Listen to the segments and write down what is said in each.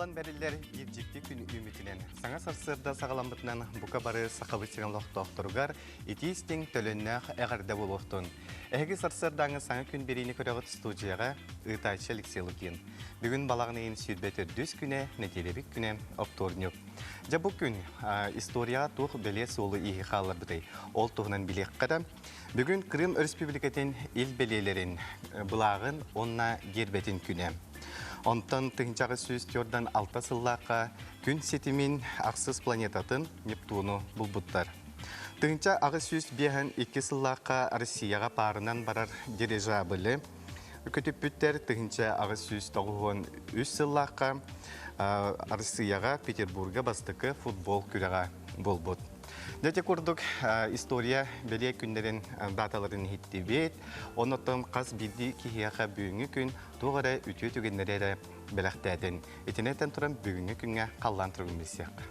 Буолан бэриллэр биир дьикти күн үүммүтүнэн, саҥа сарсыарда саҕаламмытынан бука бары Сахабыт сирин олохтоохторугар итии-истиҥ төлөннөөх эҕэрдэ буолуохтун. Эһиги сарсыардааҥы саҥа күн биэриини көрөҕүт студияҕа ыытааччы Алексей Лукин. Бүгүн балаҕан ыйын 24 күнэ, нэдиэлэбит күнэ, оптуорньук. Дьэ бу күн историяҕа туох бэлиэ суолу-ииһи хаалларбытый? Ол туһунан билиэххэ да, бүгүн Крым Өрөспүүбүлүкэтин ил бэлиэлэрин, былааҕын уонна гиэрбэтин күнэ. Онтон 1846 сыллаахха күн ситимин ахсыс планетатын Нептуну булбуттар. 1852 сыллаахха Россияҕа паарынан барар дирижаблы көтүппүттэр 1893 сыллаахха Арассыыйаҕа Петербурга бастакы футбол күрэҕэ буолбут. Дьэ курдук история бэлиэ күннэрин даталарын иһиттибит. Оннуттан хас биирдии киһиэхэ бүгүҥҥү күн туох эрэ үтүө түгэннэри эрэ бэлэхтээтин. Итини этэн туран бүгүҥҥү күҥҥэ халлаан туругун билсиэххэ.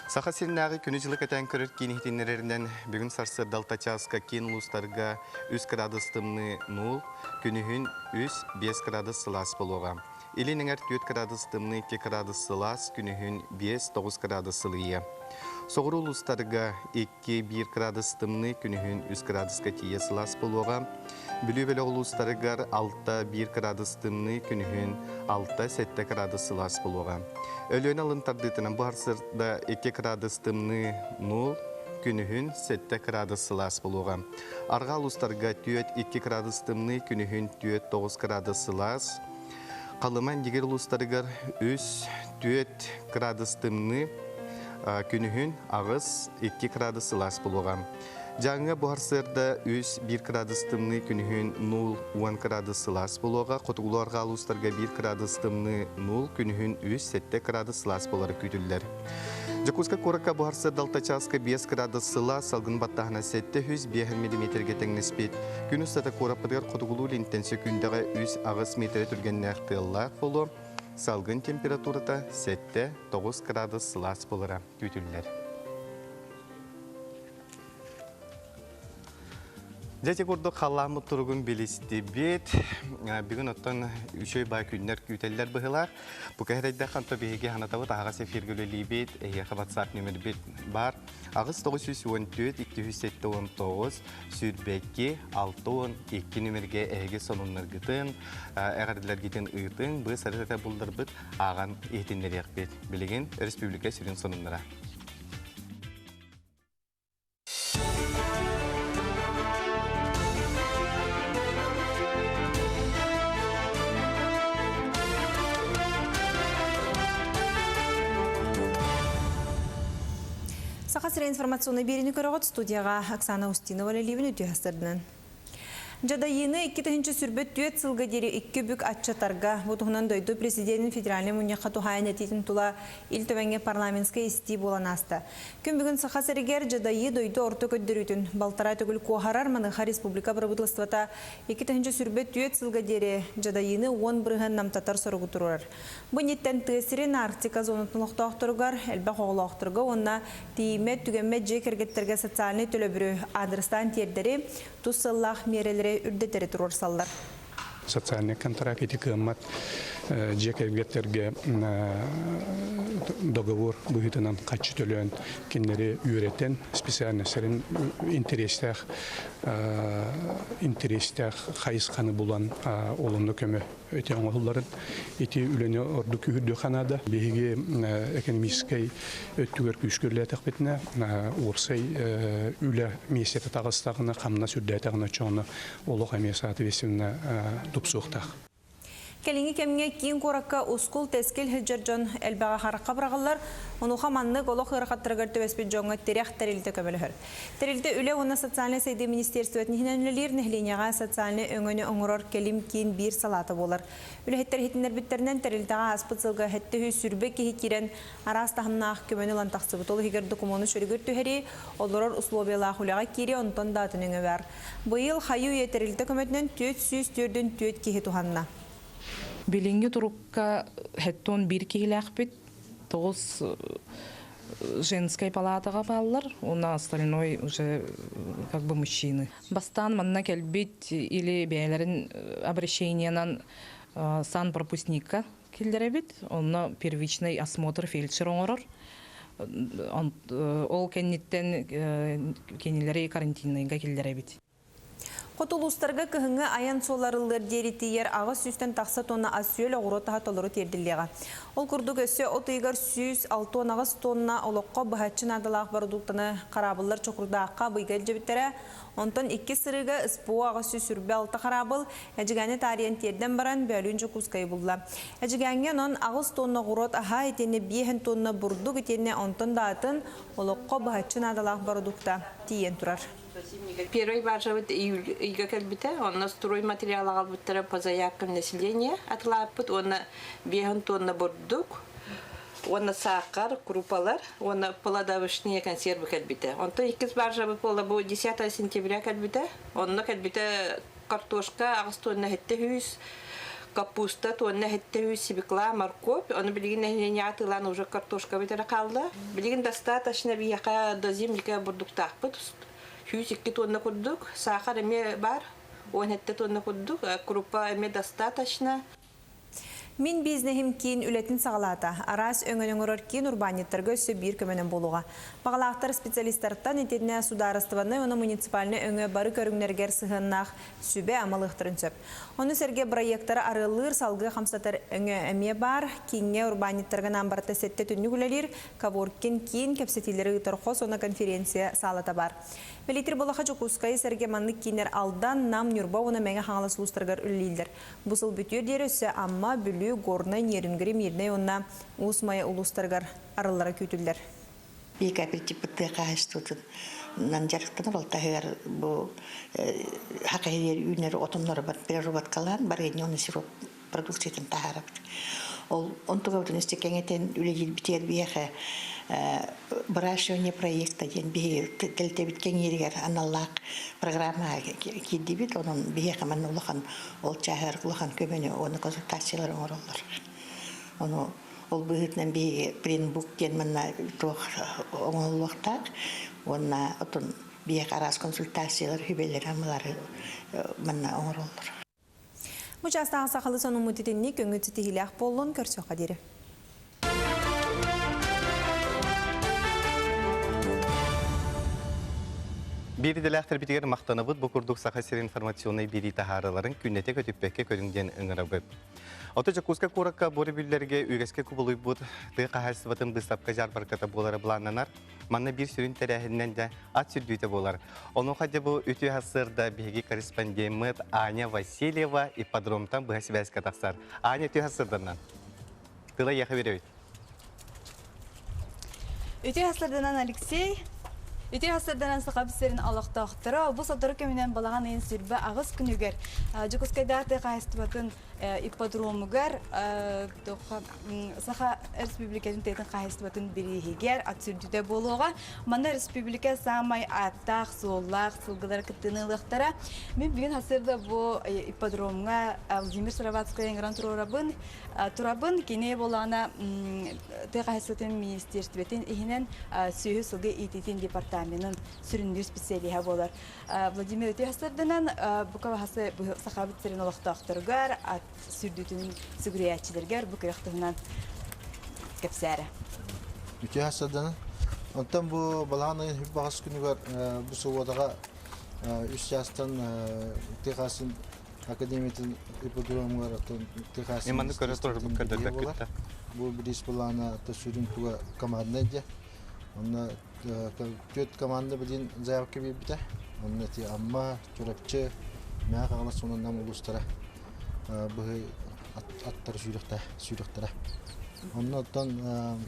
Саха сиринээҕи күнү-дьылы кэтээн көрөр киин иһитиннэрэринэн, бүгүн сарсыарда алта чааска киин улуустарга 3 градус тымныы нуул, күнүһүн 3-5 градус сылаас буолуоҕа. Илин эҥэр 4 градус тымныы 2 градус сылаас, күнүһүн 5-9 градус сылыйыа. Соҕуруу улуустарга 2-1 градус тымныы, күнүһүн 3 градуска тиийэ сылаас буолуоҕа. Бүлүү бөлөх улуустарыгар 6-1 градус тымныы, күнүһүн 6-7 градус сылаас буолуоҕа. Өлүөнэ алын тардыытынан бу сарсыарда 2 градус тымныы 0, күнүһүн 7 градус сылаас буолуоҕа. Арҕаа улуустарга 4-2 градус тымныы, күнүһүн 4-9 градус сылаас. Халыма Индигир улуустарыгар 3-4 градус тымныы, күнүһүн 8-2 градус сылаас буолуоҕа. Дьааҥыга бу сарсыарда 3-1 градус тымныы, күнүһүн 0-10 градус сылаас буолуоҕа. Хотугулуу-арҕаа улуустарга 1 градус тымныы, 0, күнүһүн 3-7 градус сылаас буолара күүтүллэр. Дьокуускай куоракка бу сарсыарда алта чааска 5 градус сылаас, салгын баттааһына 705 миллиметргэ тэҥнэспит. Күн устата куораппытыгар хотугулуу-илинтэн сөкүүндэҕэ 3-8 миэтэрэ түргэннээх тыаллаах буолуо. Салгын температурата 7-9 градус сылаас буолара күүтүллэр. Дьэ ити курдук халлааммыт туругун билистибит. Бүгүн оттон үчүгэй бай күннэр күүтэллэр быһылаах. Бу кэһэрэйдэх ханто биһиги ханатабыт аһаҕас эфиргэ үлэлиибит. Эһиэхэ WhatsApp нөмербит бар. 8 914 279 22 62 нөмерге эһиги сонуннаргытын, эҕэрдэлэргитин ыытыҥ, быыс арыт булларбыт ааҕан иһитиннэриэхпит. Билигин республика сүрүн сонуннара. Саха сирэ информационнай биэриини көрөҕүт студияҕа Оксана Устинова үлэлиибин үтүө сырдынан. Дьадайыыны 2024 сылга диэри икки бүк аччатарга, бу туһунан дойду президенин федеральнай мунньахха туһаайан этиитин тула Ил Түмэҥҥэ парламентскай истии буолан ааста. Күн бүгүн Саха сиригэр дьадайыы дойду орто көрдөрүүтүн балтараа төгүл куоһарар, маныаха республика бырабыыталыстыбата 2024 сылга диэри дьадайыыны 10% намтатар соругу туруорар. Бу инниттэн тыа сирин Арктика зонатын олохтоохторугар, элбэх оҕолоохторго уонна тиийиммэт түгэммэт дьиэ кэргэттэргэ социальнай төлөбүрү аадырыстаан тиэрдэри, тус сыаллаах миэрэлэри үрдэтэри туруорсаллар. Социальный контракт ити кыаммат дьиэ кэргэттэргэ договор быһыытынан хаччы төлөөн кинилэри үөрэтэн специальностарын интэриэстээх интэриэстээх хайысханы булан олонно көмө ити оҥоһулларын ити үлэни ордук күүһүрдүөх наада. Биһиги экономическай өттүгэр күүскэ үлэлээтэхпитинэ, уопсай үлэ миэстэтэ таҕыстаҕына, хамнас үрдээтэҕинэ, оччоҕуна олох эмиэ соответственно тупсуохтаах. Кэлиҥҥи кэмҥэ киин куоракка ускул-тэскил сылдьар дьон элбэҕи харахха быраҕыллар. Онуоха маннык олох ыарахаттарыгар түбэспит дьоҥҥо тирэх тэрилтэ көмөлөһөр. Тэрилтэ Үлэ уонна социальнай сайдыы министиэристибэтин иһинэн үлэлиир нэһилиэнньэҕэ социальнай өҥөнү оҥорор кэлим киин биир салаата буолар. Үлэһиттэр иһитиннэрбиттэринэн, тэрилтэҕэ ааспыт сылга 720 киһи киирэн араас таһымнаах көмөнү ылан тахсыбыт. Ол иһигэр докумуону чөлүгэр түһэрии, олорор условиялаах үлэҕэ киирии, онтон да атын өҥө баар. Быйыл хайыы-үйэ тэрилтэ көмөтүнэн 444 киһи туһанна. Билиҥҥи турукка 71 киһилээхпит, тоҕус женскай палатаҕа бааллар уонна остальной уже как бы мужчины. Бастаан манна кэлбит или бэйэлэрин обращениенан Санпропускникка киллэрэбит. Онно первичный осмотр фельдшер оҥорор. Ол кэнниттэн кинилэри карантинныйга киллэрэбит. Хоту улуустарга кыһыҥҥы айан суолларыллыар диэри тиийэр 800-тэн тахса тонна ас-үөл оҕуруот аһа толору тиэрдиллиэҕэ. Ол курдук өссө от ыйыгар 168 тонна олоххо быһаччы наадалаах бородууктаны хараабыллар Чокурдаахха быйга илдьибиттэрэ. Онтон иккис сырыыга СПО 826 хараабыл Эдьигээни таарыйан тиэрдэн баран, Бөөлүүн Дьокуускайы булла. Эдьигээҥҥэ онон 8 тонна оҕуруот аһа, итиэннэ 5 тонна бурдук итиэннэ онтон да атын олоххо быһаччы наадалаах бородуукта тиийэн турар. Первый баржабыт июль ыйга кэлбитэ. Онно стройматериал аҕалбыттара по заявкам населения атылааппыт уонна 5 тонна бурдук, уонна саахар, крупалар уонна плодовочные консервы кэлбитэ. Онтон иккис баржабыт буола бу 10 сентября кэлбитэ. Онно кэлбитэ картошка аҕыс тонна сэттэ сүүс, капуста тонна сэттэ сүүс, свекла, морковь. Ону билигин нэһилиэнньэ атыылаан уже картошка бүтэрэ хаалла. Билигин достаточно биһиэхэ до зимника бурдуктаахпыт. 102 тонна курдук. Сахар эмиэ бар. 17 тонна курдук. Крупа эмиэ достаточно. Мин бизнеһим киин үлэтин саҕалаата. Араас өҥөнү оҥорор киин урбаанньыттарга өссө биир көмөнөн буолуоҕа. Баҕалаахтар специалистартан итиннэ судаарыстыбаннай уонна муниципальнай өҥө бары көрүҥнэригэр сыһыаннаах сүбэ амалыахтарын сөп. Ону сэргэ бырайыактары арыаллыыр, салгыы хамсатар өҥө эмиэ баар. Кииҥҥэ урбаанньыттарга анаан барыта сэттэ түннүк үлэлиир, Коворкин киин кэпсэтиилэри ыытар хос уонна конференция саалата баар. Бэлиэтиир буоллахха, Дьокуускайы сэргэ маннык кииннэр Алдан, Нам, Ньурба уонна Мэҥэ Хаҥалас улуустарыгар үлэлииллэр. Бу сыл бүтүөр диэри өссө Амма, Бүлүү, Горнай, Нерюнгри, Мирнэй уонна Уус Майа улуустарыгар арыллара күүтүллэр. Биир кооперативпыт тыа хаһаайыстыбатын дьарыктанар, ол таһыгар бу хакайыгар үүнэр отоннору переработкалаан варенье уонна сироп продукциятын таһаарабыт. Ол онтугабытын өссө кэҥэтэн үлэлиирбитигэр биһиэхэ выращивание проекта диэн биһиги тэрилтэбит кэҥииригэр аналлаах программаҕа киирдибит. Онон биһиэхэ манна улахан ол чааһыгар улахан көмөнү уонна консультациялары оҥороллор. Ону ол быһыытынан биһиги принбук диэн манна туох оҥоһуллуохтаах уонна отон биһиэхэ араас консультациялар, сүбэлэри-амалары манна оҥороллор. Бу чаастааҕы сахалыы сонуммут итинник көҥүл ситиһиилээх буоллун, көрсүөххэ диэри. Биир идэлээхтэрбитигэр махтанабыт бу курдук Саха сирин информационнай биэрии таһаарыыларын күннэтэ көтүппэккэ көрүҥ диэн ыҥырабыт. Ото Дьокуускай куоракка бу өрөбүллэргэ үгэскэ кубулуйбут тыа хаһаайыстыбатын быыстапка-дьаарбарката буолара былааннанар. Манна биир сүрүн тэрээһининэн дьэ ат сүрдүүтэ буолар. Онуоха дьэ бу үтүө сарсыарда биһиги корреспондеммыт Аня Васильева ипподромтан быһа сибээскэ тахсар. Аня үтүө сарсыарданнан. Тыла эйиэхэ биэрэбит. Үтүө сарсыарданан Алексей. Үтүө сарсыарданан Сахабыт сирин олохтоохторо бу сотору кэминэн балаҕан ыйын 28 күнүгэр Дьокуускайдааҕы тыа хаһаайыстыбатын ипподромугар Саха Республикатын тыатын хаһаайыстыбатын бирииһигэр ат сүрдүтэ буолуоҕа. Манна республика саамай ааттаах-суоллаах сылгылара кыттыыны ылыахтара. Мин бүгүн сарсыарда бу ипподромҥа Владимир Сыроватскай ыҥыран туруорабын. Турабын кини буолаана тыа хаһаайыстыбатын министиэристибэтин иһинэн сүөһү сылгы иитиитин департаменын сүрүннүүр специалиһа буолар. Владимир үтүө сарданан бука баһасы Сахабыт сирин олохтоохторугар ат сүрдүүтүн сүгүрүйээччилэригэр бу күрэх туһунан кэпсээрэ. Үтүө сарданан. Онтон бу балаҕан ыйын үп күнүгэр бу субуотаҕа үс чаастан тыа хаһаайыстыбатын академиятын ипподромугар оттон тыа Манны көрө турарбын көрдөрбөккүт Бу бириис былаана сүрүн туга команднай дьэ. Онно түөрт команда билин заявка биэрбитэ. Онно ити Амма, Чурапчы, Мэҥэ Хаҥалас уонна Нам улуустара быһый аттары сүүрүхтэрэ. Онно оттон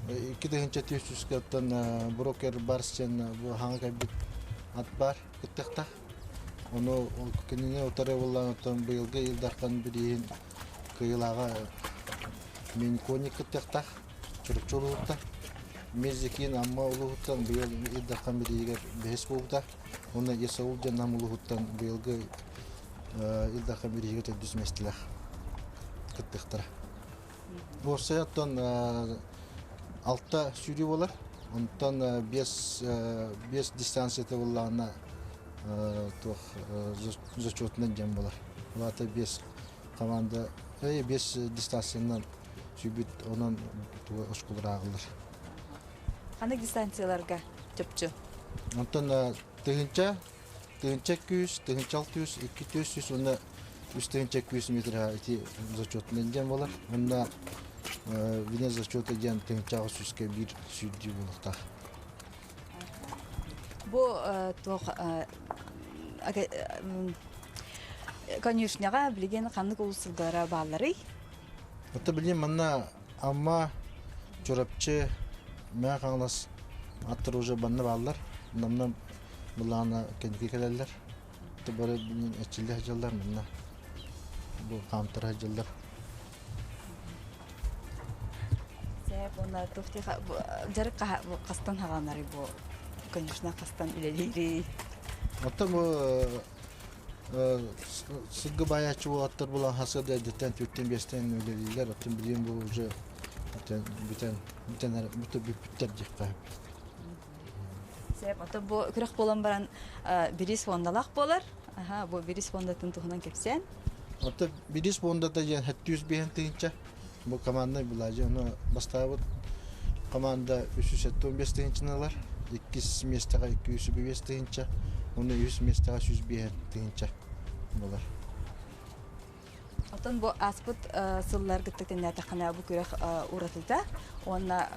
2400 оттон брокер Барс диэн бу хаҥа кэлбит ат баар кыттыахтаах. Ону кинини утары буллаан оттон быйылгы Ил Дархан бирииһин кыайыылааҕа Минконик кыттыахтаах. Чурапчы улууһуттан. Мирзикин Амма улууһуттан быйыл Ил Дархан бирииһигэр бэһис буолбута. Уонна Есаул диэн Нам улууһуттан быйылгы Ил Дархан бирииһигэр төрдүс миэстэлээх кыттыахтара. Уопсайа оттон алта сүүрүү буолар. Онтон биэс биэс дистанцията буоллаҕына туох зачетунан диэн буолар. Ол аата биэс команда 5 дистанциянан сүүрбүт онон оскуолар ааҕыллар. Ханнык дистанцияларга чопчу? Онтон тыһыынча, тыһыынча күүс, тыһыынча алты жүз, 200 уонна үс тыһыынча күүс метр ити зачетунан диэн буолар. Онно вне зачета диэн тыһыынчаҕа сүүскэ биир сүүрдүү буолуохтаах. Бу туох конюшняҕа билигин ханнык улуус сылгылара баалларый? Ото билигин манна Амма, Чурапчы, Мэҥэ Хаҥалас аттар уже банна бааллар. Намна былаана кэнники кэлэллэр. Бары билигин эчиллэ сылдьаллар манна. Бу хаамтара сылдьаллар. Сээп уонна туох дьарык хастан хаҕанарый бу конечно хастан үлэлиирий? Оттон бу сылгы баайааччы уолаттар булан хасыа да эрдэттэн түөртэн биэстэн үлэлииллэр. Оттон билигин бу уже бүтэн бүтэн бүтэн бүппүттэр диэххэ. Сээп, ото бу күрэх буолан баран бириис фондалаах буолар. Аха, бу бириис фондатын туһунан кэпсээн. Ото бириис фондата диэн 705 тыһыынча. Бу командный былаажы. Ону бастаабыт команда 375 тыһыынчаны ылар. Иккис миэстэҕэ 205 тыһыынча. Уонна үһүс миэстэҕэ 105 тыһыынча буолар. Оттон бу ааспыт сылларга тэннээтэххинэ бу күрэх уратыта уонна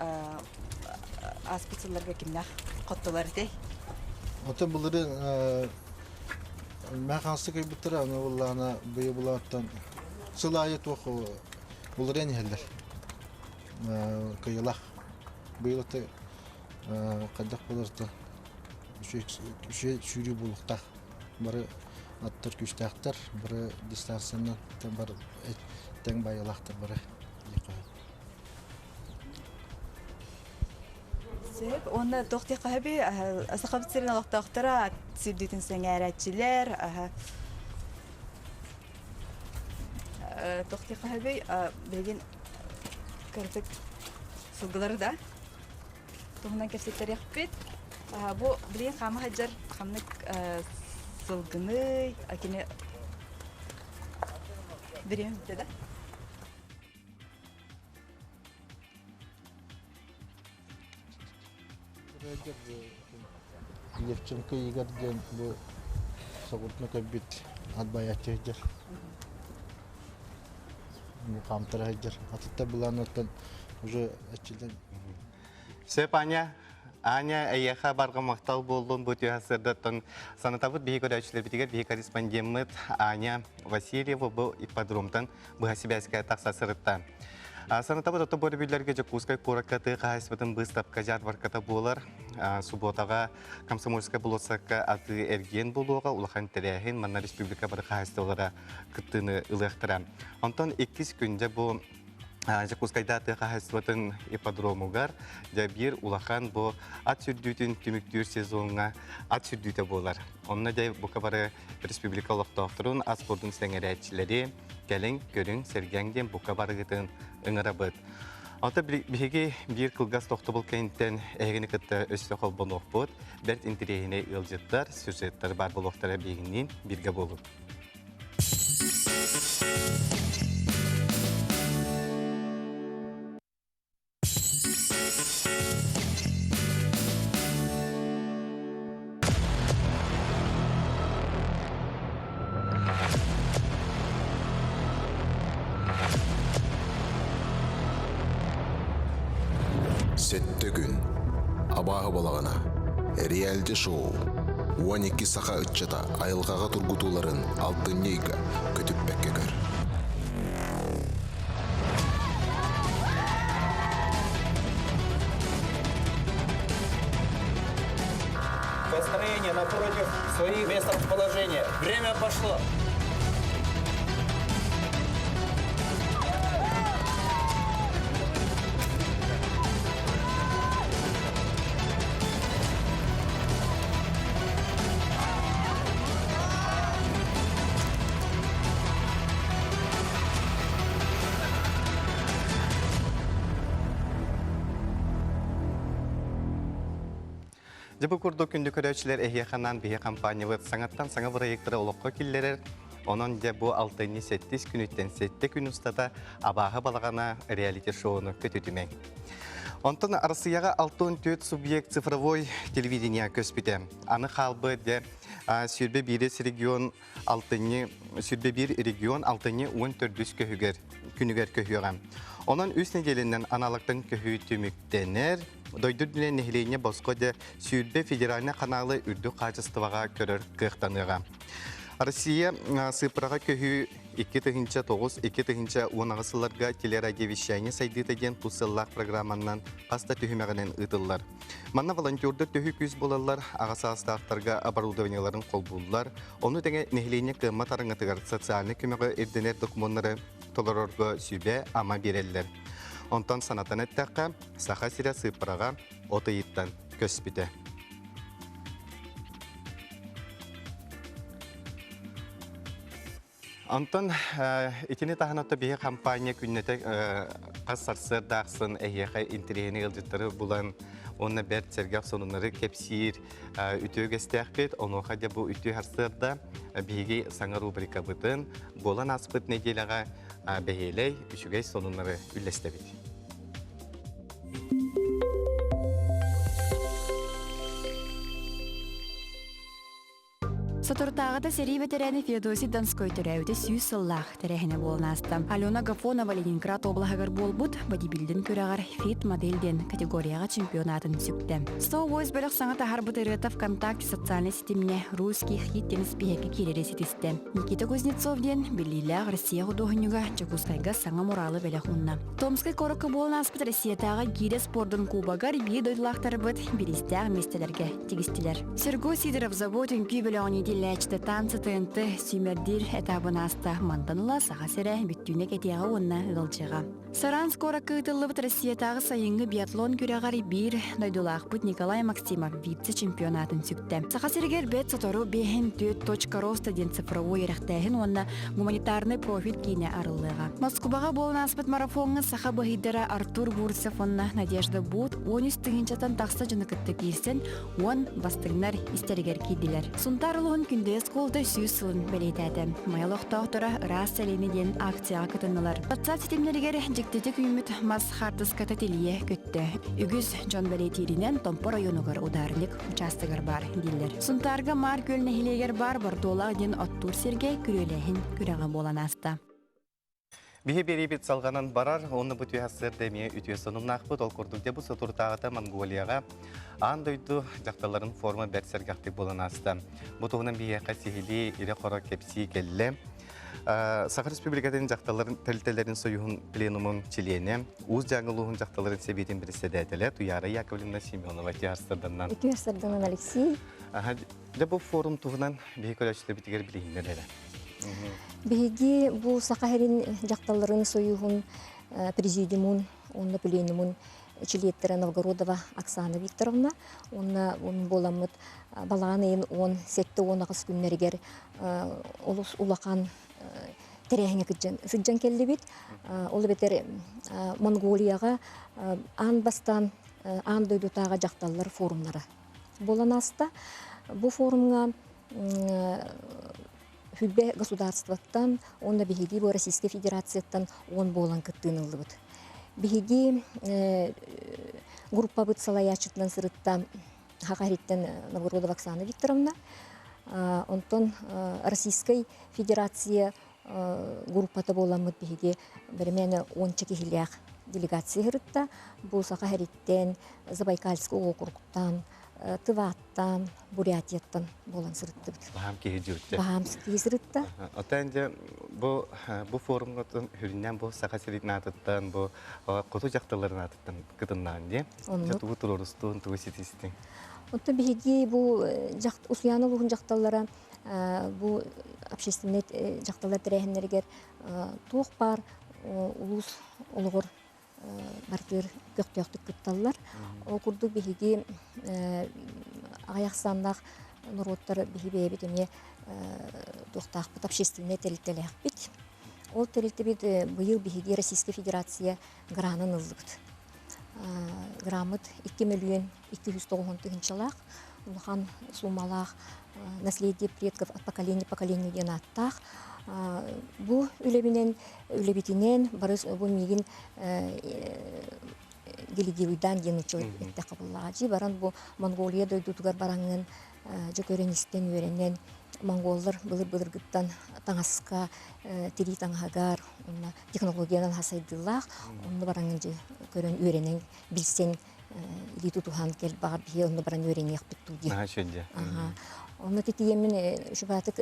ааспыт сылларга кимнээх хоттулар этэй? Оттон былырыын мэ хаҥасты кыйбыттара, аны буллаана быйыл булааттан сыл аайы туох былырыын иһэллэр. Кыйылах. Быйыл это хайдах болар сүүрүү буолуохтаах. Бары аттар күүстээхтэр, бары дистанциянан бары тэҥ байылаахтар бары. Сөп. Уонна туох диэххэ сөбүй? Сахабыт сирин олохтоохторо сирдиитин сэҥээрээччилэр. Туох диэххэ сөбүй? Билигин кырдьык сылгылары да туһунан кэпсэттэриэхпит. Бу билигин хаама сылдьар ханнык сылгыный, кини бириэм да? Левченко Игорь диэн бу соҕурууну көрбүт ат байааччы сылдьар. Бу хаамтара сылдьар. Атыттар былааннартан уже эчилэн Сөп, Аня. Аня, эйиэхэ барҕа махтал буоллун бу түһэ сырдаттан санатабыт биһи көрөөччүлэрбитигэр биһи корреспондеммыт Аня Васильева бу ипподромтан быһа сибээскэ тахса сырытта. Санатабыт ото бөрөбүллэргэ Дьокуускай куоракка тыа хаһаайыстыбатын быыстапка дьаарбарката буолар. Субуотаҕа Комсомольскай болуоссакка атыы эргиэн буолуоҕа улахан тэрээһин манна республика бары хаһаайыстыбалара кыттыыны ылыахтара. Онтон иккис күн дьэ бу Дьокуускайда тыа хаһаайыстыбатын ипподромугар дьэ биир улахан бу ат сүрдүүтүн түмүктүүр сезоҥҥа ат сүрдүүтэ буолар. Онно дьэ бука бары республика олохтоохторун ат спордун сэҥэрээччилэри кэлиҥ, көрүҥ, сэргээҥ диэн бука барыгытын ыҥырабыт. Ото биһиги биир кылгас тохтобул кэнниттэн эһигини кытта өссө холбонуохпут. Бэрт интэриэһинэй ыалдьыттар, сюжеттар баар буолуохтара биһигинниин бииргэ буолун. Сэттэ күн. Абааһы балаҕана. Реалити шоу. 12 саха ыччата айылҕаҕа тургутууларын алтынньы ыйга көтүппэккэ көр. Построение напротив своих мест расположения. Время пошло. Дьэ бу курдук күндү көрөөччүлэр эһиэхэ анаан биһи компаниябыт саҥаттан саҥа бырайыактары олоххо киллэрэр. Онон дьэ бу алтынньы сэттис күнүттэн сэттэ күн устата Абааһы балаҕана реалити-шоуну көтүтүмэҥ. Онтон Арассыыйаҕа 64 субъект цифровой телевидение көспүтэ. Аны хаалбыт дьэ 21 регион алтынньы 21 регион алтынньы 14 көһүгэр күнүгэр көһүөҕэ. Онон үс нэдиэлэнэн аналогтан көһүү түмүктэнэр. Дойду үрдүнэн нэһилиэнньэ босхо дьэ 20 федеральнай ханаалы үрдүк хаачыстыбаҕа көрөр кыахтаныаҕа. Россия сыыппараҕа көһүү 2009-2018 сылларга телерадиовещание сайдыыта диэн тус сыллаах программанан хас да түһүмэҕинэн ыытыллар. Манна волонтердар төһүү күүс буолаллар, аҕа саастаахтарга оборудованиеларын холбууллар, ону тэҥэ нэһилиэнньэ кыаммат араҥатыгар социальнай көмөҕө ирдэнэр докумуоннары толорорго сүбэ-ама биэрэллэр. Онтон санатан эттэххэ, Саха сирэ сыыппараҕа от ыйыттан көспүтэ. Онтон итини таһынан биһи компания күннэтэ хас сарсыарда ахсын эһиэхэ интэриэһинэй ыалдьыттары булан уонна бэрт сэргэх сонуннары кэпсиир үтүө үгэстээхпит. Онуоха дьэ бу үтүө сарсыарда биһиги саҥа рубрикабытын буолан ааспыт нэдиэлэҕэ бэһиэлэй үчүгэй сонуннары үллэстэбит. Соторутааҕыта сэрии бэтэрээнэ Феодосий Донской төрөөбүтэ 100 сыллаах тэрээһинэ буолан ааста. Алена Гафонова Ленинград облаһыгар буолбут бодибилдинг күрэҕэр фит-модель диэн категорияҕа чемпионатын сүктэ. Сто Voice бөлөх саҥа таһаарбыт ырыата ВКонтакте социальнай ситимҥэ «Русский хит» диэн испииһэккэ киирэри ситистэ. Никита Кузнецов диэн биллиилээх Россия худуоһунньуга Дьокуускайга саҥа муралы бэлэх уунна. Томскай куоракка буолан ааспыт Россиятааҕы гиирэ спордун кубогар биир дойдулаахтарбыт бириистээх миэстэлэргэ тигистилэр. Серго Сидоров завод үҥкүү бөлөҕүн иитиллээччитэ танцы ТНТ сүүмэрдиир этабын ааста. Мантан ыла Саха сирэ бүттүүнэ кэтиэҕэ уонна ыалдьыаҕа. Саранск куоракка ыытыллыбыт Россиятааҕы сайыҥҥы биатлон күрэҕэр биир дойдулаахпыт Николай Максимов вице-чемпионатын сүктэ. Саха сиригэр бэт сотору биэһин түөрт точка роста диэн цифровой үөрэхтээһин уонна гуманитарнай профиль киинэ арыллыаҕа. Москубаҕа буолан ааспыт марафоҥҥа саха быһыйдара Артур Бурцев уонна Надежда Бут 13 тыһыынчаттан тахса дьону кытта киирсэн, 10 бастыҥнар истэригэр киирдилэр. Сунтаар улууһун Күндэйэ оскуолата 100 сылын бэлиэтээтэ. Майа олохтоохторо ыраас сэлиэнэ диэн акцияҕа кытыннылар. WhatsApp ситимнэригэр дьиктитик үүммүт мас хаартыската тилийэ көттө. Үгүс дьон бэлиэтииринэн Томпо районугар ударник учаастагар баар дииллэр. Сунтаарга Маар Күөл нэһилиэгэр баар Бордуолаах диэн оттуур сиргэ күрүөлээһин күрэҕэ буолан ааста. Биһи биэриибит салҕанан барар, онно бу түһэ сырда эмиэ үтүө сонуннаахпыт. Ол курдук дьэ бу соторутааҕыта Монголияҕа аан дойду дьахталларын форума бэрт сэргэхтик буолан ааста. Бу туһунан биһиэхэ сиһилии ирэ-хоро кэпсии кэллэ. Саха Республикатын дьахталларын тэрилтэлэрин союһун пленумун чилиэнэ, Уус Дьааҥы улууһун дьахталларын сэбиэтин председателэ Туяра Яковлевна Семенова Тиһарсырданнан. Тиһарсырданан Алексей. Дьэ бу форум туһунан биһи көрөөччүлэрбитигэр билиһиннэр эрэ. Биһиги бу Саха сирин дьахталларын союһун президиумун уонна пленумун чилиэттэрэ Новгородова Оксана Викторовна уонна буоламмыт балаҕан ыйын 17-18 күннэригэр олус улахан тэрээһиҥҥэ сылдьан кэллибит. Ол эбэтэр Монголияҕа аан бастаан аан дойдутааҕы дьахталлар форумнара буолан ааста. Бу форумҥа Хүлбэ государствоттан уонна биһиги бу Российскай Федерацияттан уон буолан кыттыыны ыллыбыт. Биһиги группабыт салайааччытынан сырытта Хаха иһиттэн Новгородова Оксана Викторовна, онтон Российскай Федерация группата буоламмыт биһиги бэримээнэ уонча киһилээх делегация сырытта. Бу Саха иһиттэн, Забайкальскай округтан, Тываттан, Бурятияттан буолан сырыттыбыт. Баһаам киһи дьүртэ. Баһаам киһи сырытта. Отон дьэ бу бу форумҥа хүрүннээн бу Саха сирин аатыттан бу хоту дьахталларын аатыттан кытыннаан дии. Дьэ тугу туруорустуун, тугу ситистиҥ? Оттон биһиги бу Усуйаана улууһун дьахталлара бу общественнай дьахталлар тэрээһиннэригэр туох баар улуус олоҕор бартыыр көхтөөхтүк кытталлар. Ол курдук биһиги аҕыйах ахсааннаах норуоттар биһи бэйэбит эмиэ туохтаахпыт общественнай тэрилтэлээхпит. Ол тэрилтэбит быйыл биһиги Российскай Федерация гранын ыллыбыт. Граммыт 2 мөлүйүөн 290 тыһыынчалаах, улахан суумалаах. Наследие предков от поколения к поколению диэн ааттаах. Бу үлэбинэн, үлэбитинэн бары бу миигин делегируйдаан диэн нууччалыы эттэххэ буоллаҕа дии. Баран бу Монголия дойдутугар бараҥҥын дьэ көрөн истэн үөрэнэн монголлар былыр-былыргыттан таҥаска тирии таҥаһыгар уонна технологиянан сайдыылаах онно бараҥҥын дьэ көрөн үөрэнэн билсэн илии тутуһан кэл баҕар биһи онно баран үөрэниэхпит дуу диэн. Онно титийэммин шубаатык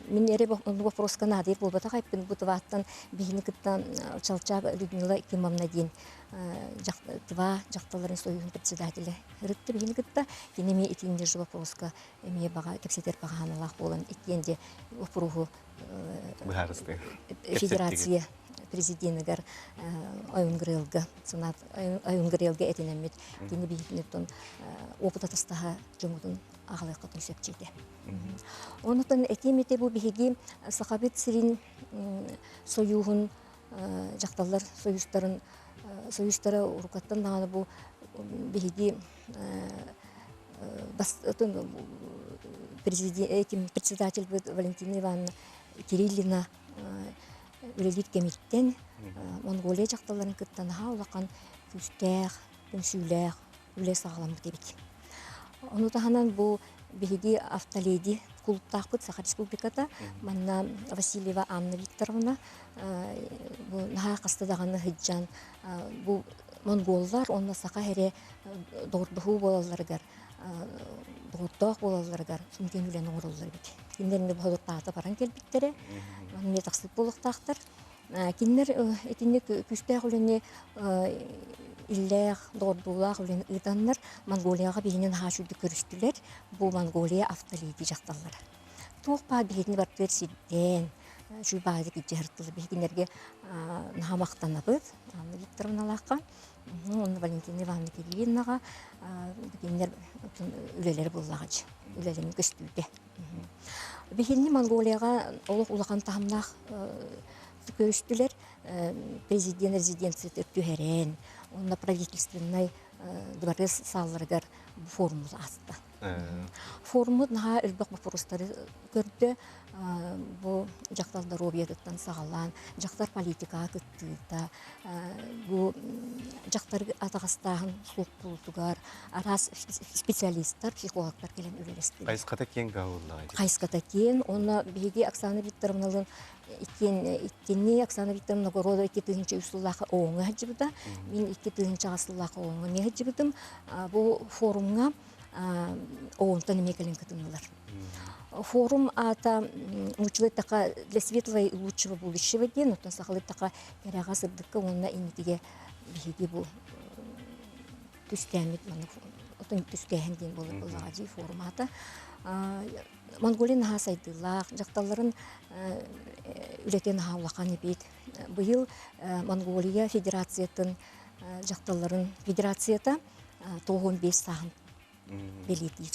мин эрэ онну вопроска наадыйар буолбатах айппын бу тывааттан биһини кытта Чалчаак Людмила Кимовна диэн тыва дьахталларын союһун председателэ ырытты биһини кытта кини эмиэ итиннир же вопроска эмиэ баҕа кэпсэтэр баҕаһаналаах буолан иккиэн де вопроһу федерация президенигэр Ойунгрелга Сенат Ойунгрелга этинэммит кини биһитинеттон опыт атастаһа дьомутун аҕалыаххытын сөпчиэтэ. Онутан этиим ити бу биһиги Сахабыт сирин союһун дьахталлар союзтарын союзтара урукаттан даҕаны бу биһиги этим председательбыт Валентина Ивановна Кириллина үлэлиир кэмиттэн Монголия дьахталларын кытта наһаа улахан күүстээх, түмсүүлээх үлэ саҕаламмыт эбит. Ону таһынан бу биһиги автоледи кулуптаахпыт Саха Республиката. Манна Васильева Анна Викторовна бу наһаа хаста даҕаны сылдьан бу монголлар уонна саха эрэ доҕордоһуу буолалларыгар доҕордоох буолалларыгар сүҥкэн үлэни оҥороллор эбит. Кинилэр эмиэ бу баран кэлбиттэрэ. Манна тахсыбыт буолуохтаахтар. Кинилэр итинник күүстээх үлэни иллээх, доҕордуулаах үлэни ыытаннар Монголияҕа биһини наһаа үчүгдүк көрүстүлэр. Бу Монголия автоледи дьахталлара. Туох баар биһигини барытыгар сирдээн, үчүгэй баҕайытык илдьэ сырыттылар. Биһи кинилэргэ наһаа махтанабыт Анна Викторовналаахха, уонна Валентина Ивановна Кириллинаҕа кинилэр үлэлэрэ буоллаҕа дьэ, үлэлэрин көстүүтэ. Биһинни Монголияҕа олох улахан таһымнаах көрүстүлэр. Президент резиденцията түһэрэн, уонна правительственнай дворец саалларыгар форум ааста. Форуммут наһаа элбэх боппуруостары көрдө. Бу дьахтар доруобуйатыттан саҕалаан, дьахтар политикаҕа кыттыыта, бу дьахтар атаҕастааһын суох буолуутугар араас специалистар, психологтар кэлэн үлэлэстилэр. Хайысхата киэҥ баҕыллаҕа дии. Хайысхата киэҥ. Уонна биһиги Оксана Викторовналыын иккиэн иккини Оксана Викторовна Новгородова 2003 сыллаахха ООН-ҥа сылдьыбыта. Мин 2008 сыллаахха ООН-ҥа эмиэ сылдьыбытым. Бу форумҥа ООН-тан эмиэ кэлэн кытыннылар. Форум аата нууччалыы эттэххэ для светлого и лучшего будущего диэн, оттон сахалыы эттэххэ кэрэҕэ сырдыкка уонна инникигэ биһиги бу түстээммит маннык отон түстээһин диэн буолар буоллаҕа дии форум аата. Монголия наһаа сайдыылаах, дьахталларын үлэтэ наһаа улахан эбит. Быйыл Монголия Федерациятын дьахталларын федерацията 95 сааһын бэлиэтиир.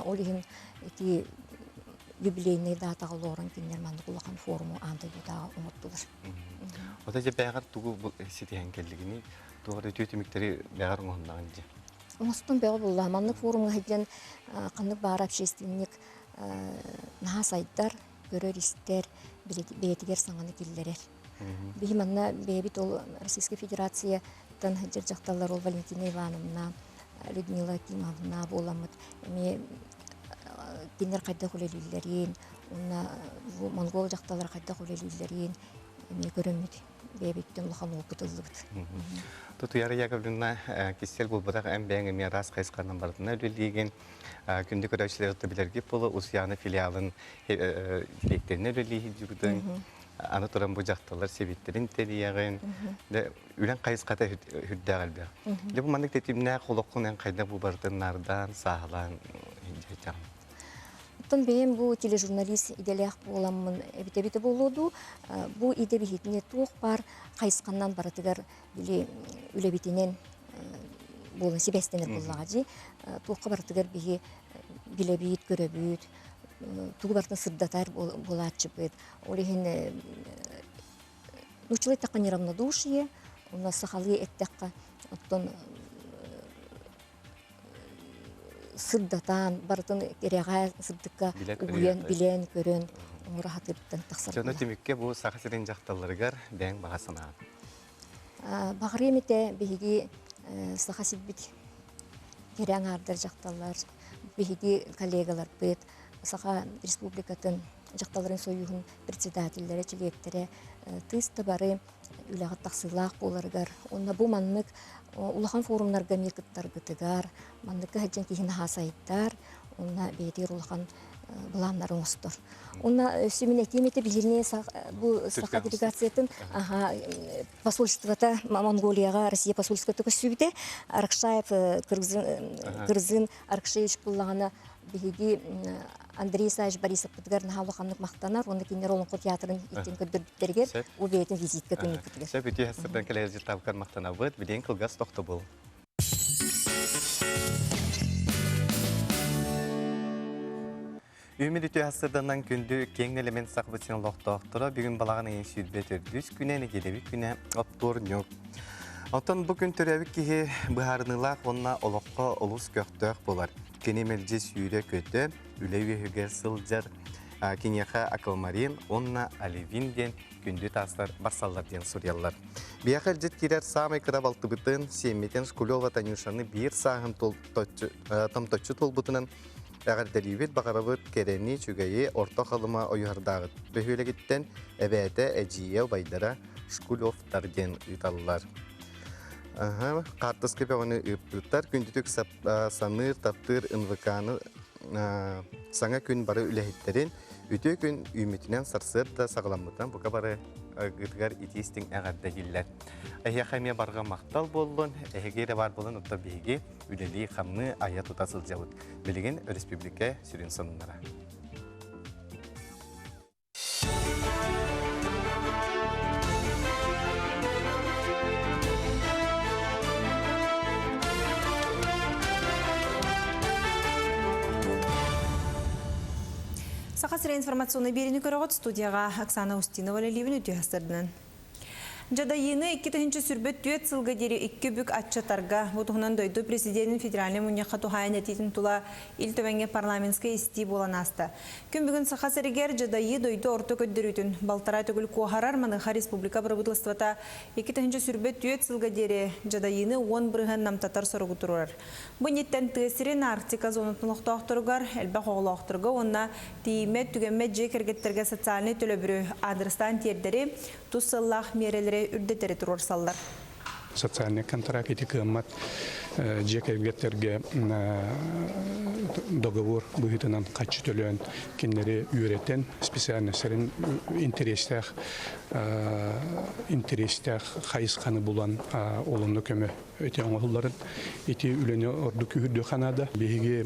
Ол иһин ити юбилейный датаҕа олорон кинилэр маннык улахан форуму аан дойдутааҕы оҥордулар. Ота дьэ бэҕэр тугу ситиһэн кэллигиний? Туох эрэ үтүө түмүктэри бэҕэр оҥоһуннаҕын дьэ? Оҥостон бөҕө буолла. Маннык форумҥа сылдьан ханнык баара общественник наһаа сайдар, көрөр-истэр, бэйэтигэр саҥаны киллэрэр. Биһи манна бэйэбит ол Российскай Федерацияттан сылдьар дьахталлар ол Валентина Ивановна, Людмила Акимовна буоламмыт эмиэ кинилэр хайдах үлэлииллэрин, уонна бу монгол дьахталлара хайдах үлэлииллэрин эмиэ көрөммүт бэйэбиттэн улахан опыт ыллыбыт. Туяра Яковлевна кистэл буолбатах эн бэйэҥ эмиэ араас хайысханан барытына үлэлиигин. Күндү көрөөччүлэр билэргит буолуо Усуйаана филиалын дириэктэринэн үлэлии сылдьыбытыҥ. Аны туран бу дьахталлар сэбиэттэрин тэрийэҕин. Үлэҥ хайысхата үрдээх элбэх. Дьэ бу маннык тэтимнээх олоххун эн хайдах бу барытын наардаан, сааһылаан илдьэ Оттон бэйэм бу тележурналист идэлээх буоламмын эбитэ-эбитэ буолуо дуу, бу идэ биһитини туох баар хайысханнан барытыгар били үлэбитинэн буолан сибээстэнэр буоллаҕа дии. Туохха барытыгар биһи билэбит, көрөбүт, тугу барытын сырдатар буолааччыбыт. Ол иһин нууччалыы эттэххэ неравнодушие, уонна сахалыы эттэххэ оттон. сырдатан, барытын кэрэҕэ, сырдыкка угуйан, билэн, көрөн оҥоро сатыырыттан тахсар. Дьоно түмүккэ бу Саха сирин дьахталларыгар бэйэҥ баҕа санаан. Баҕарыам этэ биһиги Саха сирбит кэрэ аҥаардар дьахталлар, биһиги коллегаларбыт, Саха Республикатын дьахталларын союһун председателлэрэ, чилиэттэрэ тыыс да бары үлэҕэ тахсыылаах буоларыгар уонна бу маннык улахан форумнарга эмиэ кыттаргытыгар манныкка сылдьан киһи наһаа сайдар уонна бэйэтигэр улахан былааннары оҥостор. Уонна өссө мин этиим этэ биһиги бу саха делегациятын посольствота Монголияҕа Россия посольствота көссүүбүтэ. Аракшаев Кыргызын Аркшевич буллаҕына биһиги Андрей Исаевич Борисовпытыгар наһаа улаханнык махтанар уонна кинилэр Олоҥхо театрын иттин көрдөрбүттэригэр бу бэйэтин визитка күннүкпүтүгэр. Сөп үтүө сырдан кэлэр дьылтабыкар махтанабыт. Билиэн кылгас тохтобул. Үүмүт үтүө сырданан күндү киэҥ нэлэмэн сахабыт син олохтоохторо бүгүн балаҕан ыйын 24 күнэ нэдиэлэбит күнэ оптуорньук. Оттон бу күн төрөөбүт киһи быһаарыныылаах уонна олоххо олус көхтөөх буолар. Кини мэлдьи сүүрэ-көтө, үлэ үөһүгэр сылдьар. Киниэхэ аквамарин уонна оливин диэн күндү таастар барсаллар диэн суруйаллар. Биһиэхэ илдьит киирэр саамай кыра балтыбытын, сиэммитин Шкулева Танюшаны биир сааһын томточчу туолбутунан эҕэрдэлиибит, баҕарабыт кэрэни, үчүгэйи, орто халыма ойуһардааҕыт бөһүөлэгиттэн эбээтэ, эдьиийэ, убайдара Шкулевтар диэн ыыталлар. Хаартыска бөҕөнү ыыппыттар. Күндүтүк саныыр, таптыыр НВК-ны саҥа күн бары үлэһиттэрин үтүө күн үүммүтүнэн сарсыарда саҕаламмытынан бука бары ыгытыгар итии-истиҥ эҕэрдэ дииллэр. Эһиэхэ эмиэ барҕа махтал буоллун, эһиги эрэ баар буолан оттон биһиги үлэлии-хамныы айа-тута сылдьабыт. Билигин өрөспүүбүлүкэ сүрүн сонуннара. Саха сирэ информационный биэриини көрөҕүт студияҕа Оксана Устинова үлэлиибин үтүө сырдынан. Дьадайыыны 2024 сылга диэри икки бүк аччатарга, бу туһунан дойду президенин федеральнай мунньахха туһаайан этиитин тула Ил Түмэҥҥэ парламентскай истии буолан ааста. Күн бүгүн Саха сиригэр дьадайыы дойду орто көрдөрүүтүн балтараа төгүл куоһарар, маныаха республика бырабыыталыстыбата 2024 сылга диэри дьадайыыны 10% намтатар соругу туруорар. Бу инниттэн тыа сирин Арктика зонатын олохтоохторугар, элбэх оҕолоохторго уонна тиийиммэт түгэммэт дьиэ кэргэттэргэ социальнай төлөбүрү аадырыстаан тиэрдэри, тус сыаллаах миэрэлэри үрдэтэри туруорсаллар. Социальный контракт ити кыаммат дьиэ кэргэттэргэ договор быһыытынан хаччы төлөөн кинилэри үөрэтэн специальностарын интэриэстээх интэриэстээх хайысханы булан олонно көмө ити оҥоһулларын ити үлэни ордук күүһүрдүөххэ наада. Биһиги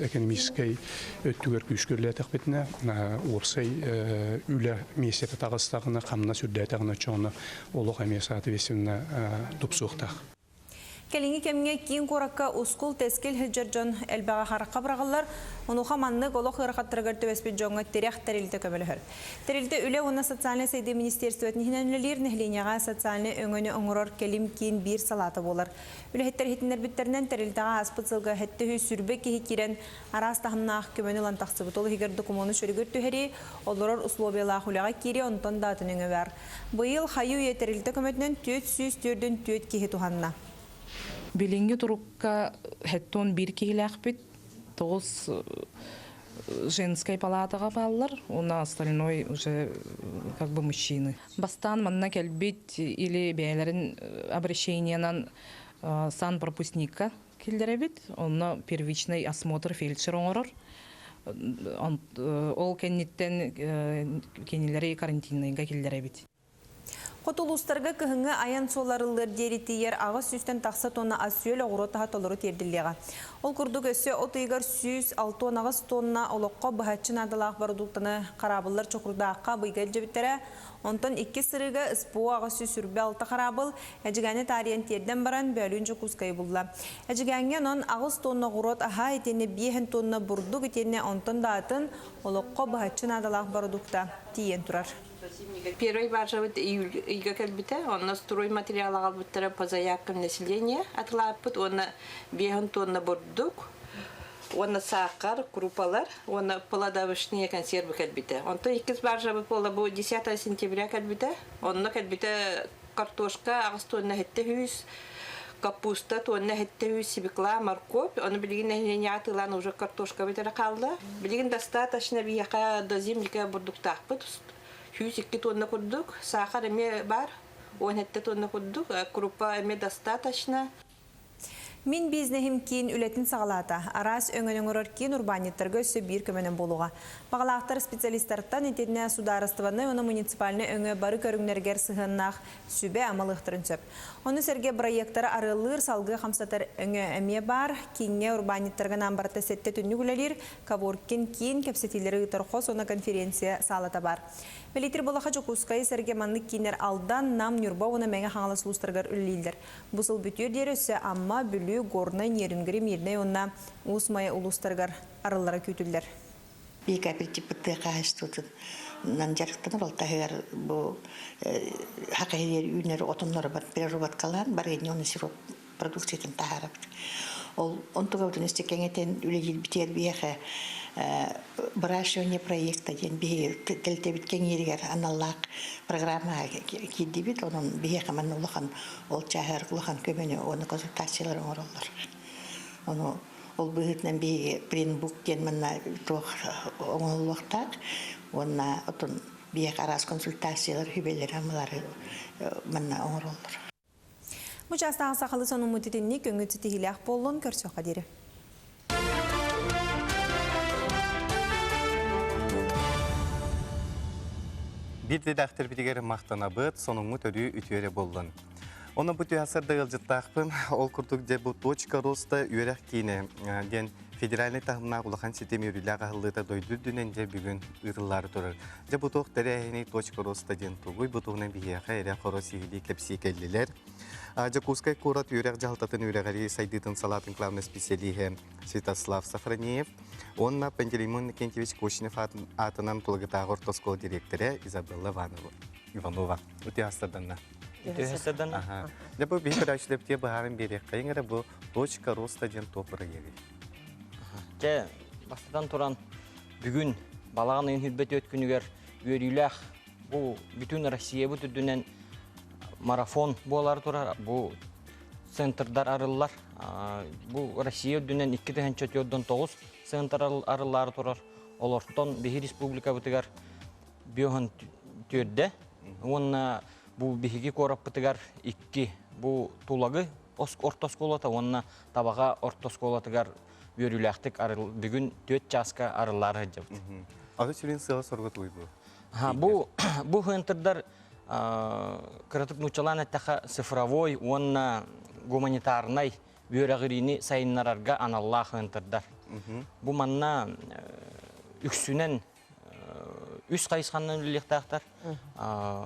экономическай өттүгэр күүскэ үлэлээтэхпитинэ, уопсай үлэ миэстэтэ таҕыстаҕына, хамнас үрдээтэҕинэ, оччоҕуна олох эмиэ соответственно тупсуохтаах. Кэлиҥҥи кэмҥэ киин куоракка ускул-тэскил сылдьар дьон элбэҕи харахха быраҕыллар. Онуоха маннык олох ыарахаттарыгар түбэспит дьоҥҥо тирэх тэрилтэ көмөлөһөр. Тэрилтэ Үлэ уонна социальнай сайдыы министиэристибэтин иһинэн үлэлиир нэһилиэнньэҕэ социальнай өҥөнү оҥорор кэлим киин биир салаата буолар. Үлэһиттэр иһитиннэрбиттэринэн, тэрилтэҕэ ааспыт сылга 720 киһи киирэн араас таһымнаах көмөнү ылан тахсыбыт. Ол иһигэр докумуону чөлүгэр түһэрии, олорор условиялаах үлэҕэ киирии, онтон да атын өҥө баар. Быйыл хайыы-үйэ тэрилтэ көмөтүнэн 444 киһи туһанна. Билиҥҥи турукка 71 киһилээхпит. Тоҕус женскай палатаҕа бааллар, уонна остальной уже как бы мужчины. Бастаан манна кэлбит или бэйэлэрин обращениенан санпропускникка киллэрэбит, онно первичный осмотр фельдшер оҥорор. Ол кэнниттэн кинилэри карантинныйга киллэрэбит. Хоту улуустарга кыһыҥҥы айан суолларыллыар диэри тиийэр 800-тэн тахса тонна ас-үөл оҕуруот аһа толору тиэрдиллиэҕэ. Ол курдук өссө от ыйыгар 168 тонна олоххо быһаччы наадалаах бородууктаны хараабыллар Чокурдаахха быйга илдьибиттэрэ. Онтон иккис сырыыга СПО 826 хараабыл Эдьигээни таарыйан тиэрдэн баран, Бөөлүүн Дьокуускайы булла. Эдьигээҥҥэ онон 8 тонна оҕуруот аһа, итиэннэ 5 тонна бурдук итиэннэ онтон да атын олоххо быһаччы наадалаах бородуукта тиийэн турар. Первый баржабыт июль ыйга кэлбитэ. Онно стройматериал аҕалбыттара по заявкам населения атылааппыт уонна 5 тонна бурдук. Уонна саахар, крупалар уонна плодовочные консервы кэлбитэ. Онтон иккис баржабыт буола бу 10 сентября кэлбитэ. Онно кэлбитэ картошка аҕыс туонна иһиттэ сүүс, капуста туонна иһиттэ сүүс, свекла, морковь. Ону билигин нэһилиэнньэҕэ атыылаан уже картошкабыт эрэ хаалла. Билигин достаточно биһиэхэ дозимника бурдуктаахпыт. 102 тонна курдук. Саахар эмиэ баар. 17 тонна курдук. Крупа эмиэ достаточно. Мин бизнеһим киин үлэтин саҕалаата. Араас өҥөнү оҥорор киин урбаанньыттарга өссө биир көмөнөн буолуоҕа. Баҕалаахтар специалистартан итиннэ судаарыстыбаннай уонна муниципальнай өҥө бары көрүҥнэригэр сыһыаннаах сүбэ амалыахтарын сөп. Ону сэргэ бырайыактары арыаллыыр, салгыы хамсатар өҥө эмиэ баар. Кииҥҥэ урбаанньыттарга анаан барыта сэттэ түннүк үлэлиир, Коворкин киин кэпсэтиилэри ыытар хос уонна конференция саалата баар. Бэлитир Балаха Дьокуускайы сэргэ маннык кииннэр Алдан, Нам, Ньурба уонна Мэҥэ Хаҥалас улуустарыгар үлэлииллэр. Бу сыл бүтүөр диэри өссө Амма, Бүлүү, Горнай, Нерюнгри, Мирнэй уонна Уус Майа улуустарыгар арыллара күүтүллэр. Биир кооперативпыт тыа хаһаайыстыбатын дьарыктанар, ол таһыгар бу хака иһигэр үүнэр отоннору переработкалаан барыанньа уонна сироп продукциятын таһаарабыт. Ол онтугабытын өссө кэҥэтэн үлэлиирбитигэр биһиэхэ выращивание проекта диэн биһиги тэрилтэбит кэҥииригэр аналлаах программаҕа киирдибит. Онон биһиэхэ манна улахан ол чааһыгар улахан көмөнү уонна консультациялары оҥороллор. Ону ол быһыытынан биһиги принбук диэн манна туох оҥоһуллуохтаах уонна отон биһиэхэ араас консультациялар, сүбэлэри, амалары манна оҥороллор. Бу чаастааҕы сахалыы сонуммут итинник көҥүл ситиһиилээх буоллун, көрсүөххэ диэри. Биир редакторбитигэр махтанабыт, сонуҥҥут өрүү үтүөрэ буоллун. Онно бу түһасарда ыалдьыттаахпын, ол курдук дьэ бу точка роста үөрэх киинэ диэн федеральнай таһымнаах улахан ситим үөрүүлээх аһыллыыта дойду үрдүнэн дьэ бүгүн ыытыллаары турар. Дьэ бу туох тэрээһиний точка роста диэн тугуй, бу туһунан биһиэхэ эрэ-хоро сиһилии кэпсии кэллилэр. Дьокуускай куорат үөрэх дьаһалтатын үөрэҕирии сайдыытын салаатын главнай специалиһэ Святослав Сафронеев уонна Пантелеймон Иннокентьевич Кочнев аатынан Тулагытааҕы орто оскуола дириэктэрэ Изабелла Иванова. Үтүө Үтүө Дьэ бу биһи көрөөччүлэрбитигэр быһааран биэриэххэйиҥ эрэ бу точка роста диэн туох бырайыагый? Дьэ, бастатан туран, бүгүн балаҕан ыйын хүрбэ түөрт күнүгэр үөрүүлээх бу бүтүн Россиябыт үрдүнэн марафон буолар турар. Бу центрдар арыллар. Бу Россия үрдүнэн 2049 центр арыллаары турар. Олортон биһи республикабытыгар биоһун түөрдэ уонна бу биһиги куораппытыгар икки бу Тулагы орто оскуолата уонна Табаҕа орто оскуолатыгар үөрүүлээхтик бүгүн түөрт чааска арыллаары сылдьабыт. Аты сүрүн сыала-соруга тугуй бу? Бу бу центрдар кыратык нууччалаан эттэххэ цифровой уонна гуманитарнай үөрэҕириини сайыннарарга аналлаах центрдар. Бу манна үксүнэн үс хайысханан үлэлиэхтээхтэр.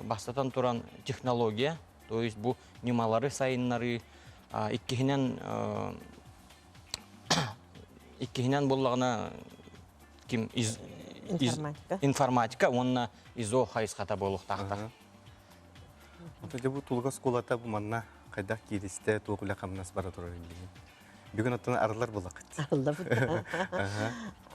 Бастатан туран технология, то есть бу ньымалары сайыннарыы, иккиһинэн иккиһинэн буоллаҕына ким информатика информатика уонна ИЗО хайысхата буолуохтаахтар. Ото бу Тулуга оскуолата бу манна хайдах кииристэ, туох үлэ-хамнас бара турар билигин? Бүгүн оттон арыллар булакыт. Арыллабыт.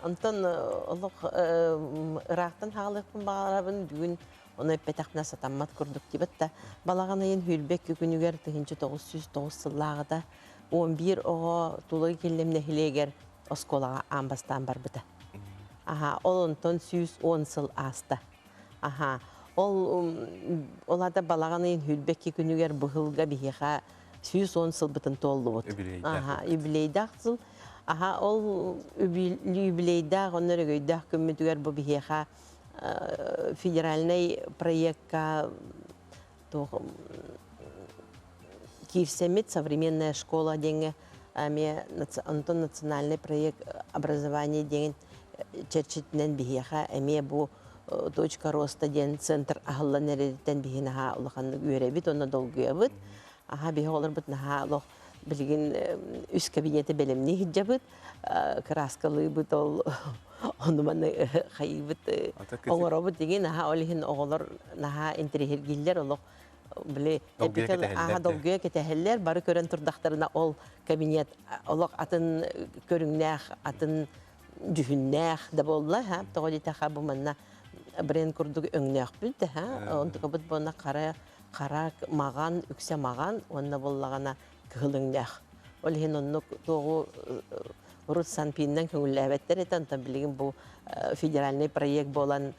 Онтон олох ыраахтан хаалыахпын баҕарабын бүгүн ону эппэтэхпинэ сатаммат курдук диэбит да балаҕан ыйын сүүрбэ күнүгэр 1909 сыллааҕыта 11 оҕо Тулуй Киллэм нэһилиэгэр оскуолаҕа аан бастаан барбыта. Аха, ол онтон 110 сыл ааста. Аха, ол ол ата балаҕан ыйын сүүрбэ күнүгэр быһылга биһиэхэ 110 сылбытын туоллубут. Аха, юбилейдаах сыл. Аха, ол юбилейдаах, онно өрөгөйдөөх күммүтүгэр бу биһиэхэ федеральнай проектка туох киирсэммит современная школа диэҥҥэ эмиэ онтон национальный проект образование диэн чэрчитинэн биһиэхэ эмиэ бу точка роста диэн центр аһыллан эрэриттэн биһи наһаа улаханнык үөрэбит уонна долгуйабыт. Аха биһи оҕолорбут наһаа олох билигин үс кабинеты бэлэмнии сылдьабыт. Кырааскалыыбыт ол ону маны хайыыбыт оҥоробут деген наһаа ол иһин оҕолор наһаа интэриэһиргииллэр олох. били аха долгуйа кэтэһэллэр, бары көрөн турдахтарына ол кабинет олох атын көрүҥнээх, атын дьүһүннээх да буолла, ха тоҕо диэтэххэ бу манна бренд курдук өҥнөөхпүт да, ха онтукабыт буонна хара хара маҕан, үксэ маҕан уонна буоллаҕына кыһыл өҥнөөх. Ол иһин оннук туоҕу урут Санпиннан көҥүллээбэттэр этэ, онтон билигин бу федеральный проект буолан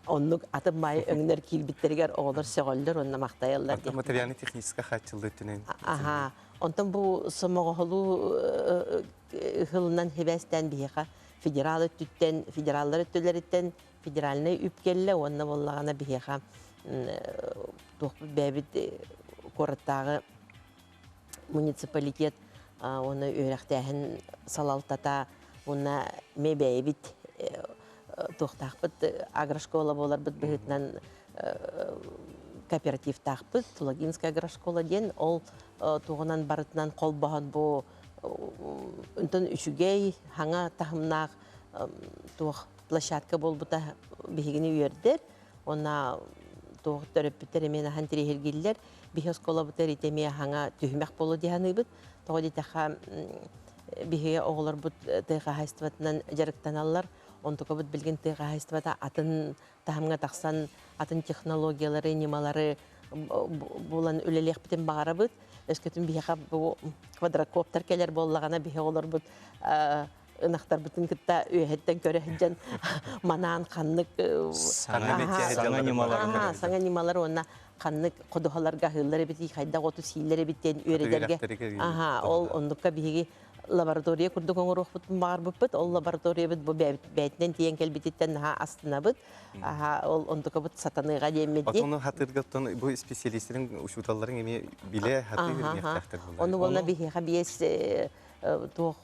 оннук атын маай өҥнөр киирбиттэригэр оҕолор сөҕөллөр уонна махтайаллар. Онтон материально-техническэй хааччыллыы өттүнэн. Аха. Онтон бу сомоҕоһолуу ыһылынан хибээстээн биһиэхэ федерал өттүттэн, федераллар өттүлэриттэн федеральнай үп кэллэ уонна буоллаҕына биһиэхэ туохпут бэйэбит куораттааҕы муниципалитет уонна үөрэхтээһин салалтата уонна эмиэ бэйэбит туохтаахпыт агрошкола буоларбыт быһыытынан кооперативтаахпыт Тулагинская агрошкола диэн ол тугунан барытынан холбоһон бу онтон үчүгэй хаҥа таһымнаах туох площадка буолбута биһигини үөрдэр уонна туох төрөппүттэр эмиэ наһаа интэриэһиргииллэр. Биһи оскуолабытыгар ити эмиэ хаҥа түһүмэх буолуо дии саныыбыт. Тоҕо диэтэххэ, биһиги оҕолорбут тыа хаһаайыстыбатынан дьарыктаналлар. Онтукабыт билигин тыа хаһаайыстыбата атын таһымҥа тахсан, атын технологиялары, ньымалары булан үлэлиэхпитин баҕарабыт. Өскөтүн биһиэхэ бу квадрокоптер кэлэр буоллаҕына, биһи оҕолорбут ынахтарбытын кытта үөһэттэн көрө сылдьан манаан ханнык саҥа ньымалар саҥа ньымалар уонна ханнык ходуһаларга аһыыллар эбит хайдах оту сииллэр эбит диэн үөрэтэргэ аха ол оннукка биһиги лаборатория курдук оҥоруохпутун баҕарбыппыт ол лабораториябыт бу бэйэтинэн тиийэн кэлбититтэн наһаа астынабыт аха ол онтукабыт сатаныаҕа диэммит дии Ону хатыргаттан бу специалистерин учууталларын эмиэ билэ хатыы үөрүйэхтээхтэр буолар. Ону уонна биһиэхэ биэс туох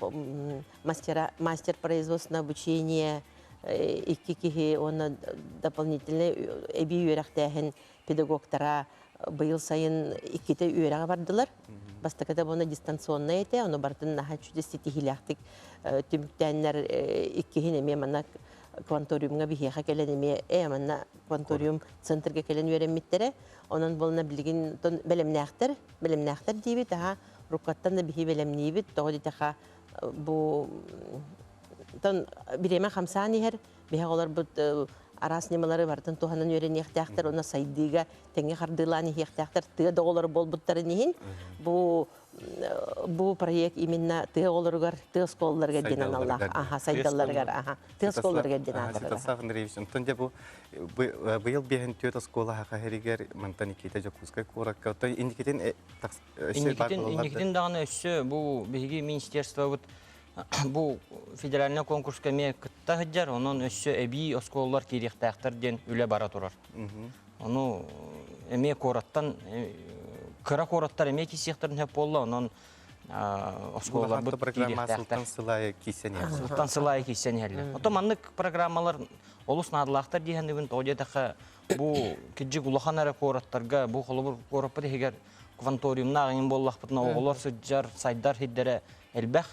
мастера мастер производственного обучения икки киһи уонна дополнительный эбии үөрэхтээһин педагогтара быйыл сайын иккитэ үөрэҕэ бардылар. Бастакыта буона дистанционнай этэ, ону барытын наһаа чудес ситиһиилээхтик түмүктээннэр иккиһин эмиэ манна кванториумҥа биһиэхэ кэлэн эмиэ э манна кванториум центрга кэлэн үөрэммиттэрэ. Онон буолна билигин бэлэмнээхтэр, бэлэмнээхтэр диибит, аха Руккаттан да биһи бэлэмниибит, тоҕо диэтэхэ бу тон бириэмэ хамсаан иһэр, биһи оҕолорбут араас ньымалары барытын туһанан үөрэниэхтээхтэр уонна сайдыыга тэҥҥэ хардыылаан иһиэхтээхтэр тыа да оҕолоро буолбуттарын иһин бу бу проект именно тыа оҕолоругар тыа оскуолаларыгар диэн аналлаах аха сайдалларыгар аха тыа оскуолаларыгар диэн аатырар Святослав Андреевич онтон дьэ бу быйыл биэһин түөрт оскуола хаха иһигэр мантан иккитэ Дьокуускай куоракка оттон инникитин Инникитин даҕаны өссө бу биһиги министерствобыт бу федеральнай конкурска эмиэ кытта сылдьар, онон өссө эбии оскуолалар киириэхтээхтэр диэн үлэ бара турар. Ону эмиэ куораттан кыра куораттар эмиэ киирсиэхтэрин сөп буолла, онон оскуолаларбыт программа сылтан сыл киирсэн иһэллэр. Сылтан сыл аайы киирсэн иһэллэр. Оттон маннык программалар олус наадалаахтар дии саныыбын. Тоҕо диэтэххэ, бу кырдьык улахан эрэ куораттарга, бу холобур куораппыт иһигэр кванториумнаах эҥин буоллахпытына оҕолор сылдьар, сайдар сирдэрэ элбэх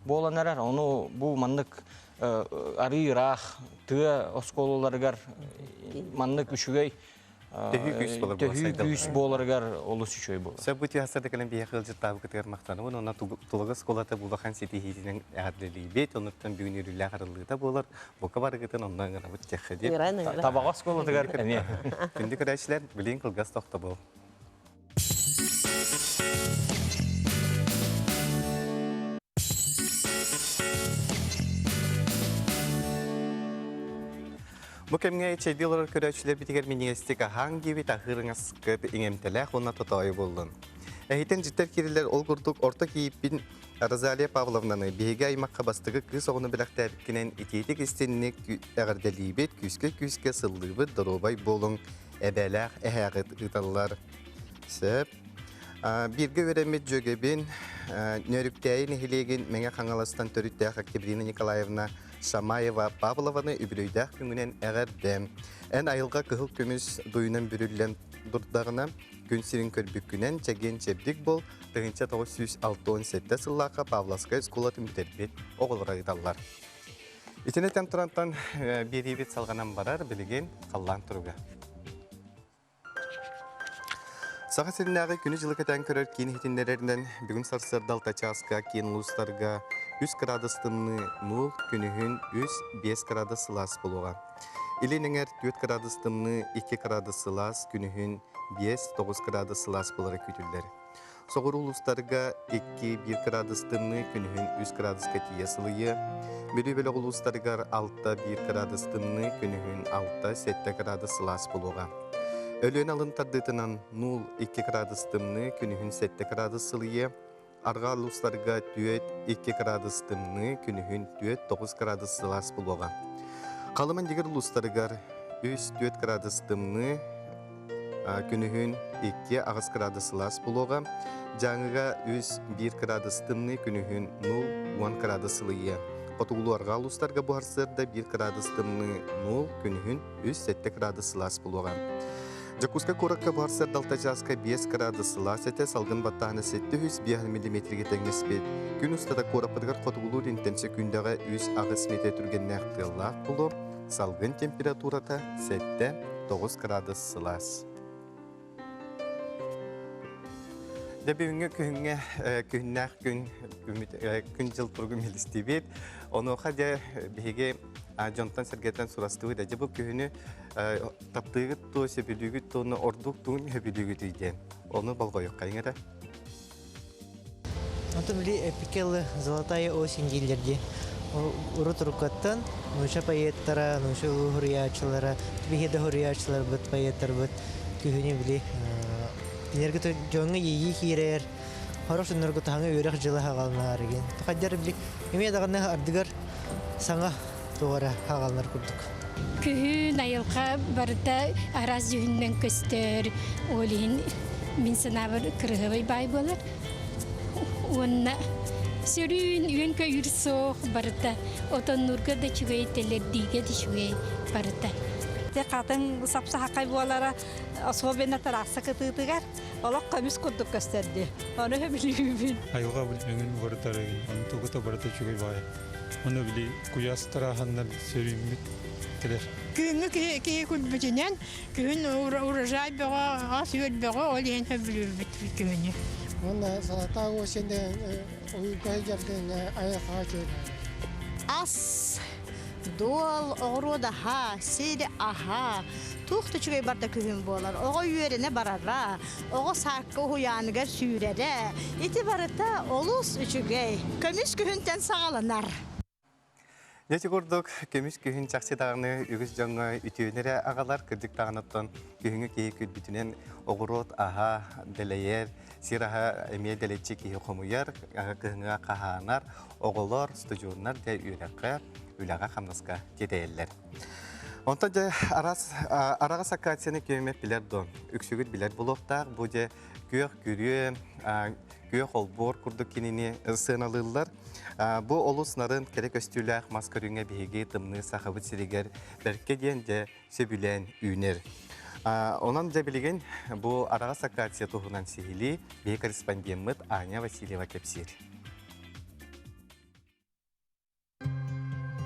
буолан эрэр. Ону бу маннык арыы ыраах тыа оскуолаларыгар маннык үчүгэй төһүү күүс буоларыгар олус үчүгэй буолар. Сөп бу тиһасарда кэлэн биһиэхэ ыалдьыттаабыкытыгар махтанабын. Онно Тулагы оскуолата улахан ситиһиитинэн эҕэрдэлиибит. Онуттан бүгүн үөрүүлээх арыллыыта буолар. Бука барыгытын онно ыҥырабыт диэххэ диэн. Табаҕа оскуолатыгар эмиэ. Күндү көрөөччүлэр, билигин кылгас тохтобул. Бу кэмҥэ чэйдии олорор көрөөччүлэрбитигэр минньигэстик аһааҥ диэбит аһыыр-ыҥаскыт иҥэмтэлээх уонна тотоойу буоллун. Эһитэн дьиттэр киирэллэр ол курдук орто кийииппин Розалия Павловнаны биһиги аймахха бастакы кыыс оҕону бэлэхтээбиккинэн итиитик истинник эҕэрдэлиибит, күүскэ-күүскэ сыллыыбыт, доруобай буолуҥ, эбээлээх эһээҕит ыыталлар. Сөп. Бииргэ үөрэммит дьүөгэбин Нөрүктээйи нэһилиэгин Мэҥэ Хаҥаластан төрүттээх Октябрина Николаевна Шамаева Павлованы үбүлүөйдээх күҥүнэн эҕэрдэ. Эн айылҕа кыһыл көмүс дуйунан бүрүллэн турдаҕына, күн сирин көрбүккүнэн чэгиэн-чэбдик бол, 1967 сыллаахха Павловскай оскуолатын бүтэрбит оҕолоро ыыталлар. Итини этэн турантан биэриибит салҕанан барар, билигин халлаан туруга. Саха сиринээҕи күнү-дьылы кэтээн көрөр киин иһитиннэрэринэн, бүгүн сарсыарда алта чааска киин улуустарга 3 кыраадыс тымныы нуул, күнүһүн 3-5 кыраадыс сылаас буолуоҕа. Илин эҥэр 4 кыраадыс тымныы, 2 кыраадыс сылаас, күнүһүн 5-9 кыраадыс сылаас буолара күүтүллэр. Соҕуруу улуустарга 2-1 кыраадыс тымныы, күнүһүн 3 кыраадыска тиийэ сылыйыа. Бүлүү бөлөх улуустарыгар 6-1 кыраадыс тымныы, күнүһүн 6-7 кыраадыс сылаас буолуоҕа. Өлүөн алын тардыытынан 0-2 кыраадыс тымныы, күнүһүн 7 кыраадыс сылыйыа. Арҕаа улуустарга 4-2 кыраадыс тымныы, күнүһүн 4-9 кыраадыс сылаас буолуоҕа. Халыма-Индигир улуустарыгар 3-4 кыраадыс тымныы, күнүһүн 2-8 кыраадыс сылаас буолуоҕа. Дьааҥыга 3-1 кыраадыс тымныы, күнүһүн 0-10 кыраадыс сылыйыа. Хотугулуу-арҕаа улуустарга бу сарсыарда 1 кыраадыс тымныы 0, күнүһүн 3-7 кыраадыс сылаас буолуоҕа. Дьокуускай куоракка бу сарсыарда 6 чааска 5 кыраадыс сылаас этэ, салгын баттааһына 705 миллиметргэ тэҥнэспит. Күн устата куораппытыгар хотугулуу-илинтэн сөкүүндэҕэ 3-8 метр түргэннээх тыаллаах буолуо, Салгын температурата 7-9 кыраадыс сылаас. Дьэ бүгүҥҥү күһүҥҥэ күһүннээх күн күн-дьыл туругун билистибит. Онуоха дьэ биһиги дьонтон-сэргэтэн сурастыбыт. Дьэ бу күһүнү таптыыгыт туо, сөбүлүүгүт туону ордук туун сөбүлүүгүтүй диэн. Ону болҕойуоххайыҥ эрэ. Онтон били эпикелы «Золотая осень» дииллэр дии. Урут уруккаттан нууча поэттара, нууча улуу суруйааччылара, биһи да суруйааччыларбыт, поэттарбыт күһүнү били кинилэргэ дьоҥҥо иэйии киирэр, хорош дьоннорго таһаҥа үөрэх дьыла хаҕаланар диэн. Хайдар били эмиэ даҕаны ардыгар саҥа туох эрэ хаҕаланар курдук. Күһүн айылҕа барыта араас дьүһүнүнэн көстөр, ол иһин мин санаабар кырыһабай баай буолар. Уонна сөрүүн үөн-көйүүр суох барыта отоннуурга да үчүгэй, тэлэрдиигэ да үчүгэй барыта. Хатыҥ сапсахакай буолара особенно трасса кытыытыгар олох көмүс курдук көстөрдү. Ону сөбүлүүбүн. Айылҕа өҥүн барытар, онтугута барыта үчүгэй баай. Ону били куйаас тарааһаннар сөрүүммүт кэлэр. Күһүҥҥү киһи, киһи күлбүтүнэн, күһүн урожай бөҕө, ас-үөл бөҕө, ол иһин сөбүлүүрбүт күһүнү. Уонна Золотая осень ойуурга сылдьаргын айылҕаҕа үчүгэй. Ас, дуол, оҕуруот аһа, сир аһа, туох да үчүгэй барда күһүн буолар. Оҕо үөрэнэ барара, оҕо саакка уһуйааныгар сүүрэрэ, ити барыта олус үчүгэй. Көмүс күһүнтэн саҕаланар. Ити курдук, көмүс күһүн чахчы даҕаны үгүс дьоҥҥо үтүөнү эрэ аҕалар, кырдьык даҕаныттан күһүҥҥү киһи күлбүтүнэн оҕуруот аһа дэлэйэр, сир аһа эмиэ дэлэччи киһи хомуйар, кыһыҥҥа хаһаанар, оҕолор, студеннар дьэ үөрэххэ, үлэҕэ-хамнаска тиэтэйэллэр. Онтон дьэ араас араҕас акацияны күөмэ билэр дон үксүгүт билэр буолуохтаах. Бу дьэ күөх күрүө, күөх олбуор курдук кинини сыаналыыллар. Бу олус нарын кэрэ көстүүлээх мас көрүҥэ биһиги тымныы Сахабыт сиригэр бэркэ диэн дьэ сөбүлээн үүнэр. Онон дьэ билигин бу араҕас акация туһунан сиһилии биһи корреспондеммыт Аня Васильева кэпсиир.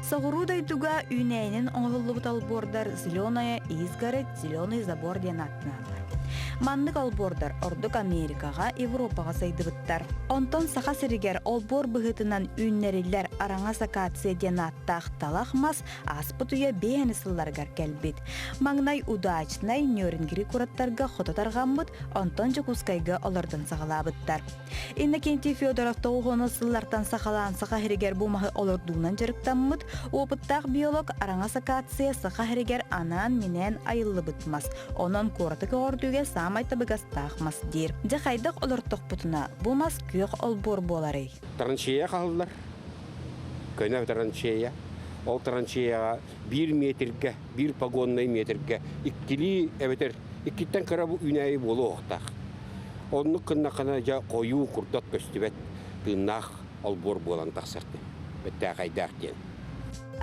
Соҕуруу дойдуга үүнээйинэн оҥоһуллубут олбуордар «Зеленая изгородь», «Зеленый забор» диэн ааттаналлар. Маннык олбуордар ордук Америкаҕа, Европаҕа сайдыбыттар. Онтон Саха сиригэр олбуор быһыытынан үүннэриллэр араҥас акация диэн ааттаах талах мас ааспыт үйэ биэһини сылларыгар кэлбит. Маҥнай Удачнай, Нерюнгри куораттарга хото тарҕаммыт, онтон Дьокуускайга олордон саҕалаабыттар. Иннокентий Федоров тоҕуһуонус сыллартан сахалаан Саха сиригэр бу маһы олордуунан дьарыктаммыт, опыттаах биолог араҥас акация Саха сиригэр анаан-минээн айыллыбыт мас. Онон куораты көҕөрдүүгэ саамай табыгастаах мас диир. Дьэ хайдах олортохпутуна бу мас күөх олбуор буоларый? Траншея хаһыллар. Көнө траншея. Ол траншеяҕа биир метргэ, биир погоннай метргэ иккилии эбэтэр иккиттэн кыра үүнээйи буолуохтаах. Оннук гыннаххына дьэ хойуу курдат көстүбэт тыыннаах олбуор буолан тахсар бэттээхэйдээх диэн.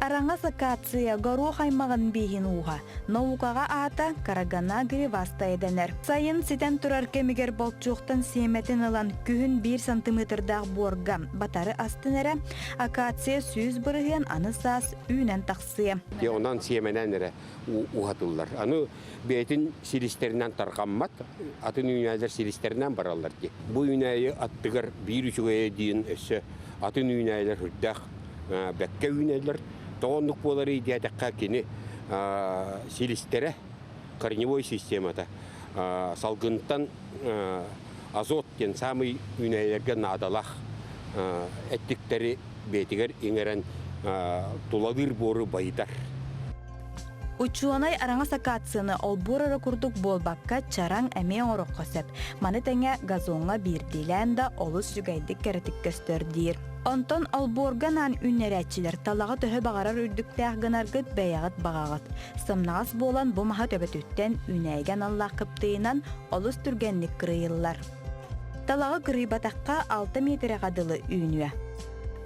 Араҥас акация горуох аймаҕын бииһин ууһа. Наукаҕа аата Карагана гривастая дэнэр. Сайын ситэн турар кэмигэр болчуохтан сиэмэтин ылан күһүн биир сантиметрдаах буорга батары астын эрэ, акация 100% аны саас үүнэн тахсыа. Онон сиэмэнэн эрэ уһатыллар. Аны бэйэтин силистэринэн тарҕаммат, атын үүнээлэр силистэринэн бараллар дии. Бу үүнээйи аттыгар биир үчүгэйэ диэн өссө атын үүнээйилэр үрдээх бэккэ үүнэллэр. Тоҕо оннук буоларый диэтэххэ кини силистэрэ корневой системата салгынтан азот диэн саамай үүнээйилэргэ наадалаах эттиктэри бэйэтигэр иҥэрэн тулалыыр буору байытар. Учуонай араҥас акацияны олбуор эрэ курдук буолбакка, чараҥ эмиэ оҥоруохха сөп. Маны тэҥэ газоҥҥа биирдиилээн да олус үчүгэйдик кэрэтик көстөр диир. Онтон олбуорга анаан үүннэрээччилэр талаҕы төһө баҕарар үрдүктээх гынаргыт бэйэҕит баҕаҕыт. Сымнаҕас буолан бу маһа төбөтүттэн үүнээйигэ аналлаах кыптыйынан олус түргэнник кырыйыллар. Талаҕы кырыйбатахха 6 миэтэрэҕэ дылы үүнүө.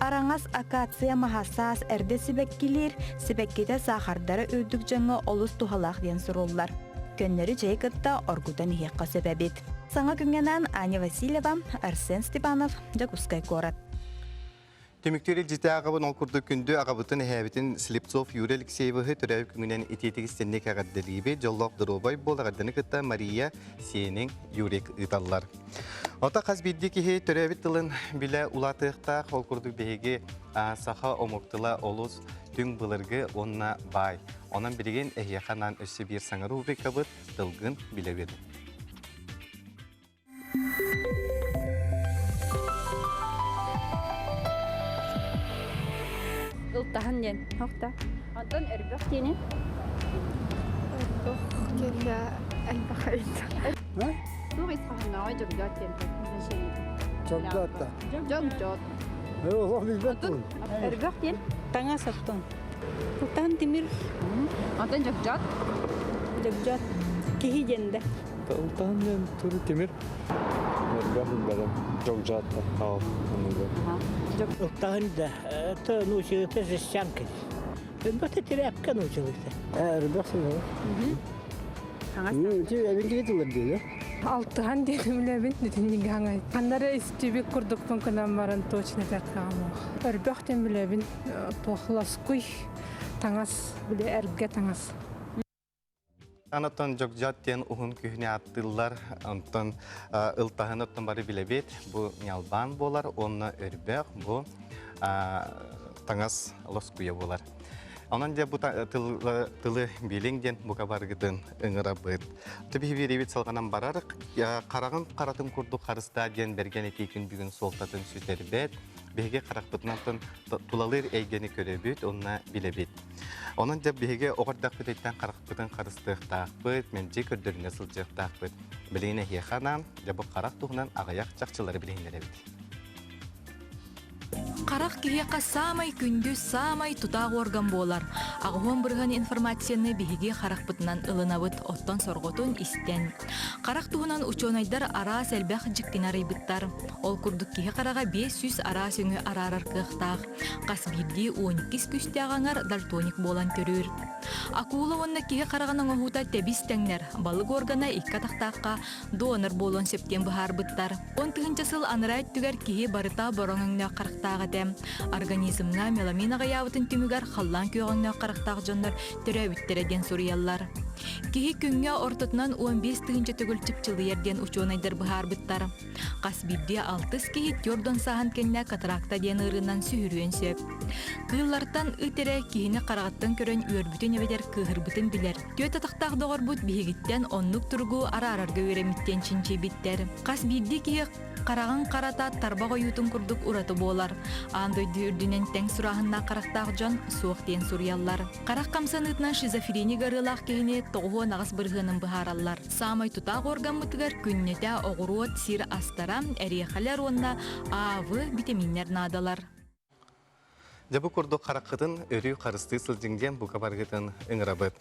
Араҥас акация маһа саас эрдэ сибэккилиир, сибэккитэ саахардара үрдүк дьоҥҥо олус туһалаах диэн суруллар. Көннөрү чэйи кытта оргутан иһиэххэ сөп эбит. Саҥа күҥҥэ анаан Аня Васильева, Арсен Степанов, Дьокуускай куорат. Түмүктүүр илдьитэ аҕабын ол курдук күндү аҕабытын эһээбитин Слепцов Юрий Алексеевиһы төрөөбүт күҥүнэн итиитик истинник эҕэрдэлиибит. Дьоллоох доруобай буол эҕэрдэни кытта Мария, сиэниҥ Юрик ыыталлар. Ото хас биирдии киһи төрөөбүт тылын билэ улаатыахтаах. Ол курдук биһиги саха омук тыла олус түҥ былыргы уонна баай. Онон билигин эһиэхэ анаан өссө биир саҥа рубрикабыт «Тылгын билэбин». Ылтаһын диэн. Охта. Онтон өрбөх диэни? Өрбөх диэнэ элбэх эбит. Туох ис хоһооннооҕой дьогдьоот диэн Дьогдьоот да. Дьогдьоот. Олох билбэппин. Өрбөх диэн? Таҥас оттон. Ылтаһын тимир. Онтон дьогдьоот? Дьогдьоот. Киһи диэн да. Ылтаһын диэн туру тимир. Өрбөх билбэтим. Дьогдьоот да. Ылтаһын да, это научился жестянкой. Өрбөх тирээпкэ научился. Өрбөх сылы. Алтыһан диэн үлэбин бүтүннүгэ хаҥай. Ханнара истибит курдукпун кынан баран точно этэркаамох. Өрбөх диэн билэбин туох лоскуй таҥас, били эргэ таҥас. Анатон Дьогдьот диэн уһун күһүнү ааттыыллар. Онтон ылтаһын оттон бары билэбит. Бу ньалбаан буолар уонна өрбөх бу таҥас лоскуйа буолар. Онон дьэ бу тылы билиҥ диэн бука баргытын ыҥырабыт. Түбүһү биэриибит салҕанан барар. Хараҕын харатын курдук харыстаа диэн бэргэн этии күн бүгүн суолтатын сүтэрбэт. Биһиги харахпытынан тулалыыр эйгэни көрөбүт уонна билэбит. Онон дьэ биһиги оҕо эрдэхпититтэн харахпытын харыстыахтаахпыт, мэлдьи көрдөрүнэ сылдьыахтаахпыт. Билигин эһиэхэ анаан, дьэ бу харах туһунан аҕыйах чахчылары билиһиннэрэбит. Харах киһиэхэ саамай күндү, саамай тутаах орган буолар. Аҕыһуон бырыһан информацияны биһиги харахпытынан ылынабыт, оттон сорҕотун истэн. Харах туһунан учуонайдар араас элбэх дьиктини арыйбыттар. Ол курдук киһи хараҕа 500 араас өҥү араарар кыахтаах. Хас биирдии 12 күстээх аҥар дальтоник буолан төрүүр. Акула уонна киһи хараҕын оҥоһуута тэбис тэҥнэр, балык органа икки атахтаахха донор буолуон сөп диэн быһаарбыттар. 10 тыһыынча сыл анараа өттүгэр киһи барыта бороҥ өҥнөөх харахтаах этэ. Организмҥа меламин аҕыйаабытын түмүгэр халлаан күөх өҥнөөх харахтаах дьоннор төрөөбүттэрэ диэн суруйаллар. Киһи күҥҥэ ортотунан 15 тыһыынча төгүл чыпчылыйар диэн учуонайдар быһаарбыттар. Хас биирдии алтыс киһи түөрт сааһын кэннэ катаракта диэн ыарыынан сүһүрүөн сөп. Кыыллартан ыт эрэ киһини хараҕыттан көрөн үөрбүтүн эбэтэр кыыһырбытын билэр. Түөрт атахтаах доҕорбут биһигиттэн оннук туругу араарарга үөрэммит диэн чинчийбиттэр. Хас биирдии киһи хараҕын харата тарбах ойуутун курдук ураты буолар. Аан дойду үрдүнэн тэҥ сурааһыннаах харахтаах дьон суох диэн суруйаллар. Харах хамсаныытынан шизофреник ыарыылаах киһини 98 бырыһыанын быһаараллар. Саамай тутаах органмытыгар күннэтэ оҕуруот, сир астара, эриэхэлэр уонна АВ битэмииннэр наадалар. Дьэ бу курдук хараххытын өрүү харыстыы сылдьыҥ диэн бука баргытын ыҥырабыт.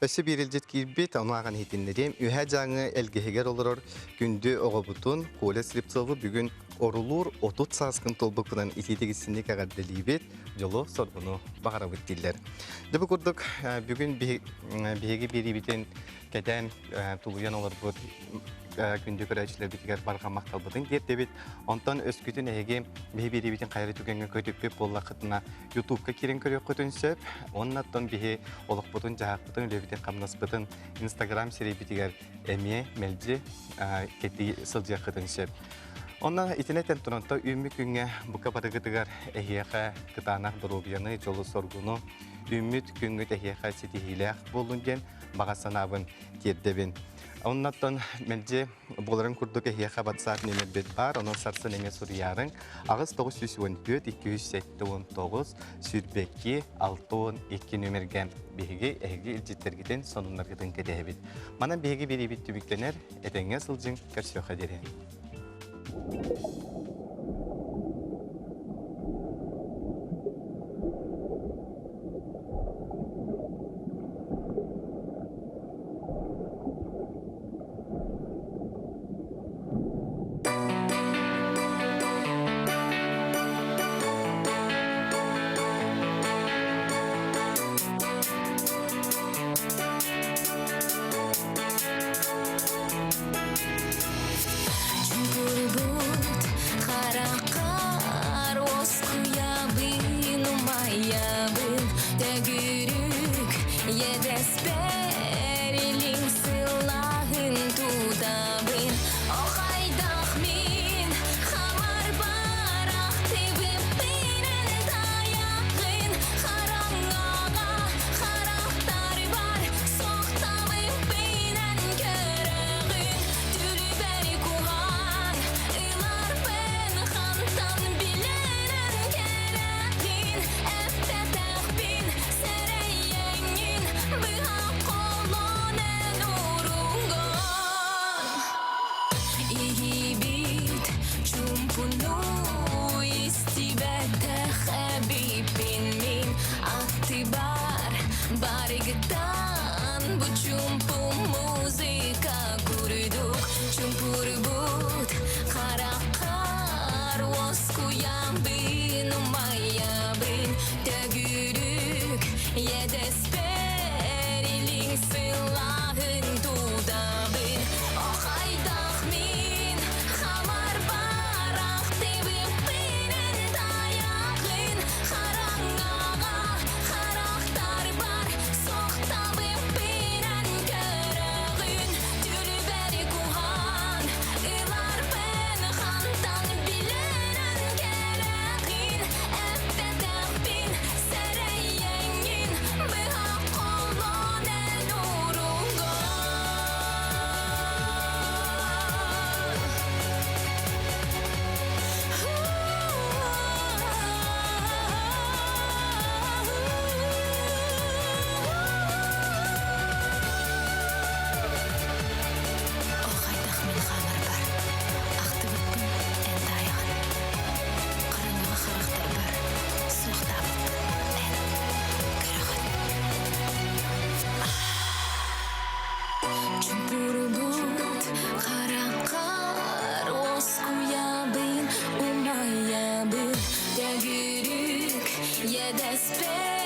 Өссө биир илдьит киирбит, ону ааҕан иһитиннэриэм. Үһээ Дьааҥы Элгэһигэр олорор күндү оҕобутун Коля Слепцову бүгүн орулуур 30 сааскын туолбуккунан итиитик-истинник эҕэрдэлиибит, дьолу-соргуну баҕарабыт дииллэр. Дьэ бу курдук бүгүн биһиги биэриибитин кэтээн тулуйан олорбут күндү көрөөччүлэрбитигэр барҕа махталбытын тиэрдэбит. Онтон өскүтүн эһиги биһи биэриибитин хайары түгэҥҥэ көтүппүт буоллаххытына Ютубка киирэн көрүөххүтүн сөп. Оннаттан биһи олохпутун-дьаһахпытын, үлэбитин-хамнаспытын Инстаграм сирэйбитигэр эмиэ мэлдьи кэтии сылдьыаххытын сөп. Онно итинэтэн туранта үүммүт күҥҥэ бука барыгытыгар эһиэхэ кытаанах доруобуйаны, дьолу-соргуну, үүммүт күҥҥүт эһиэхэ ситиһиилээх буоллун диэн баҕа санаабын тиэрдэбин. Оннаттан мэлдьи буоларын курдук эһиэхэ WhatsApp нүөмэрбит баар, онон сарсын эмиэ суруйаарыҥ. 8 914 279 22 62 нүөмэргэ биһиги эһиги илдьиттэргитин, сонуннаргытын кэтэһэбит. Манан биһиги бириибит түмүктэнэр, этэҥҥэ сылдьыҥ, көрсүөххэ диэри. Чугурбут хараххар уоскуйабын, умайабын Төгүрүк иэдэспэр илиҥ сылааһын тутабын Охайдах мин хамар барахтыбыппын тайахын Хараҥаҕа харахтарбар сохтабыппынан көрөҕүн Түлүбэр куһаан ыларбын хантан билэрэн кэрэхин Эппэтэхпин сэрэйэҥҥин быһа холон эн уруҥгун Иһибит чуумпуну истибэтэх эбиппин мин аттыбар барыгыттан бу чуумпу музыка курдук чуумпурбут хараххар уоскуйабын умайабын төгүрүк иэдэспэр илиҥ сылааһын тутабын Охайдах мин хамар барахтыбыппын тайахын хараҥаҕа харахтарбар сохтабыппынан көрөҕүн түлүбэр куһаан ыларбын хантан билэрэн кэрэхин эппэтэхпин сэрэйэҥҥин быһа холон эн уруҥгун Охайдах мин хаамарбар, ахтыбыппын эн таайаҕын. Хараҥаҕа харахтарбар суохтаабыппын эн көрөҕүн. Чуҥкурбут хараххар уоскуйабын, умайабын Төгүрүк иэдэспэр.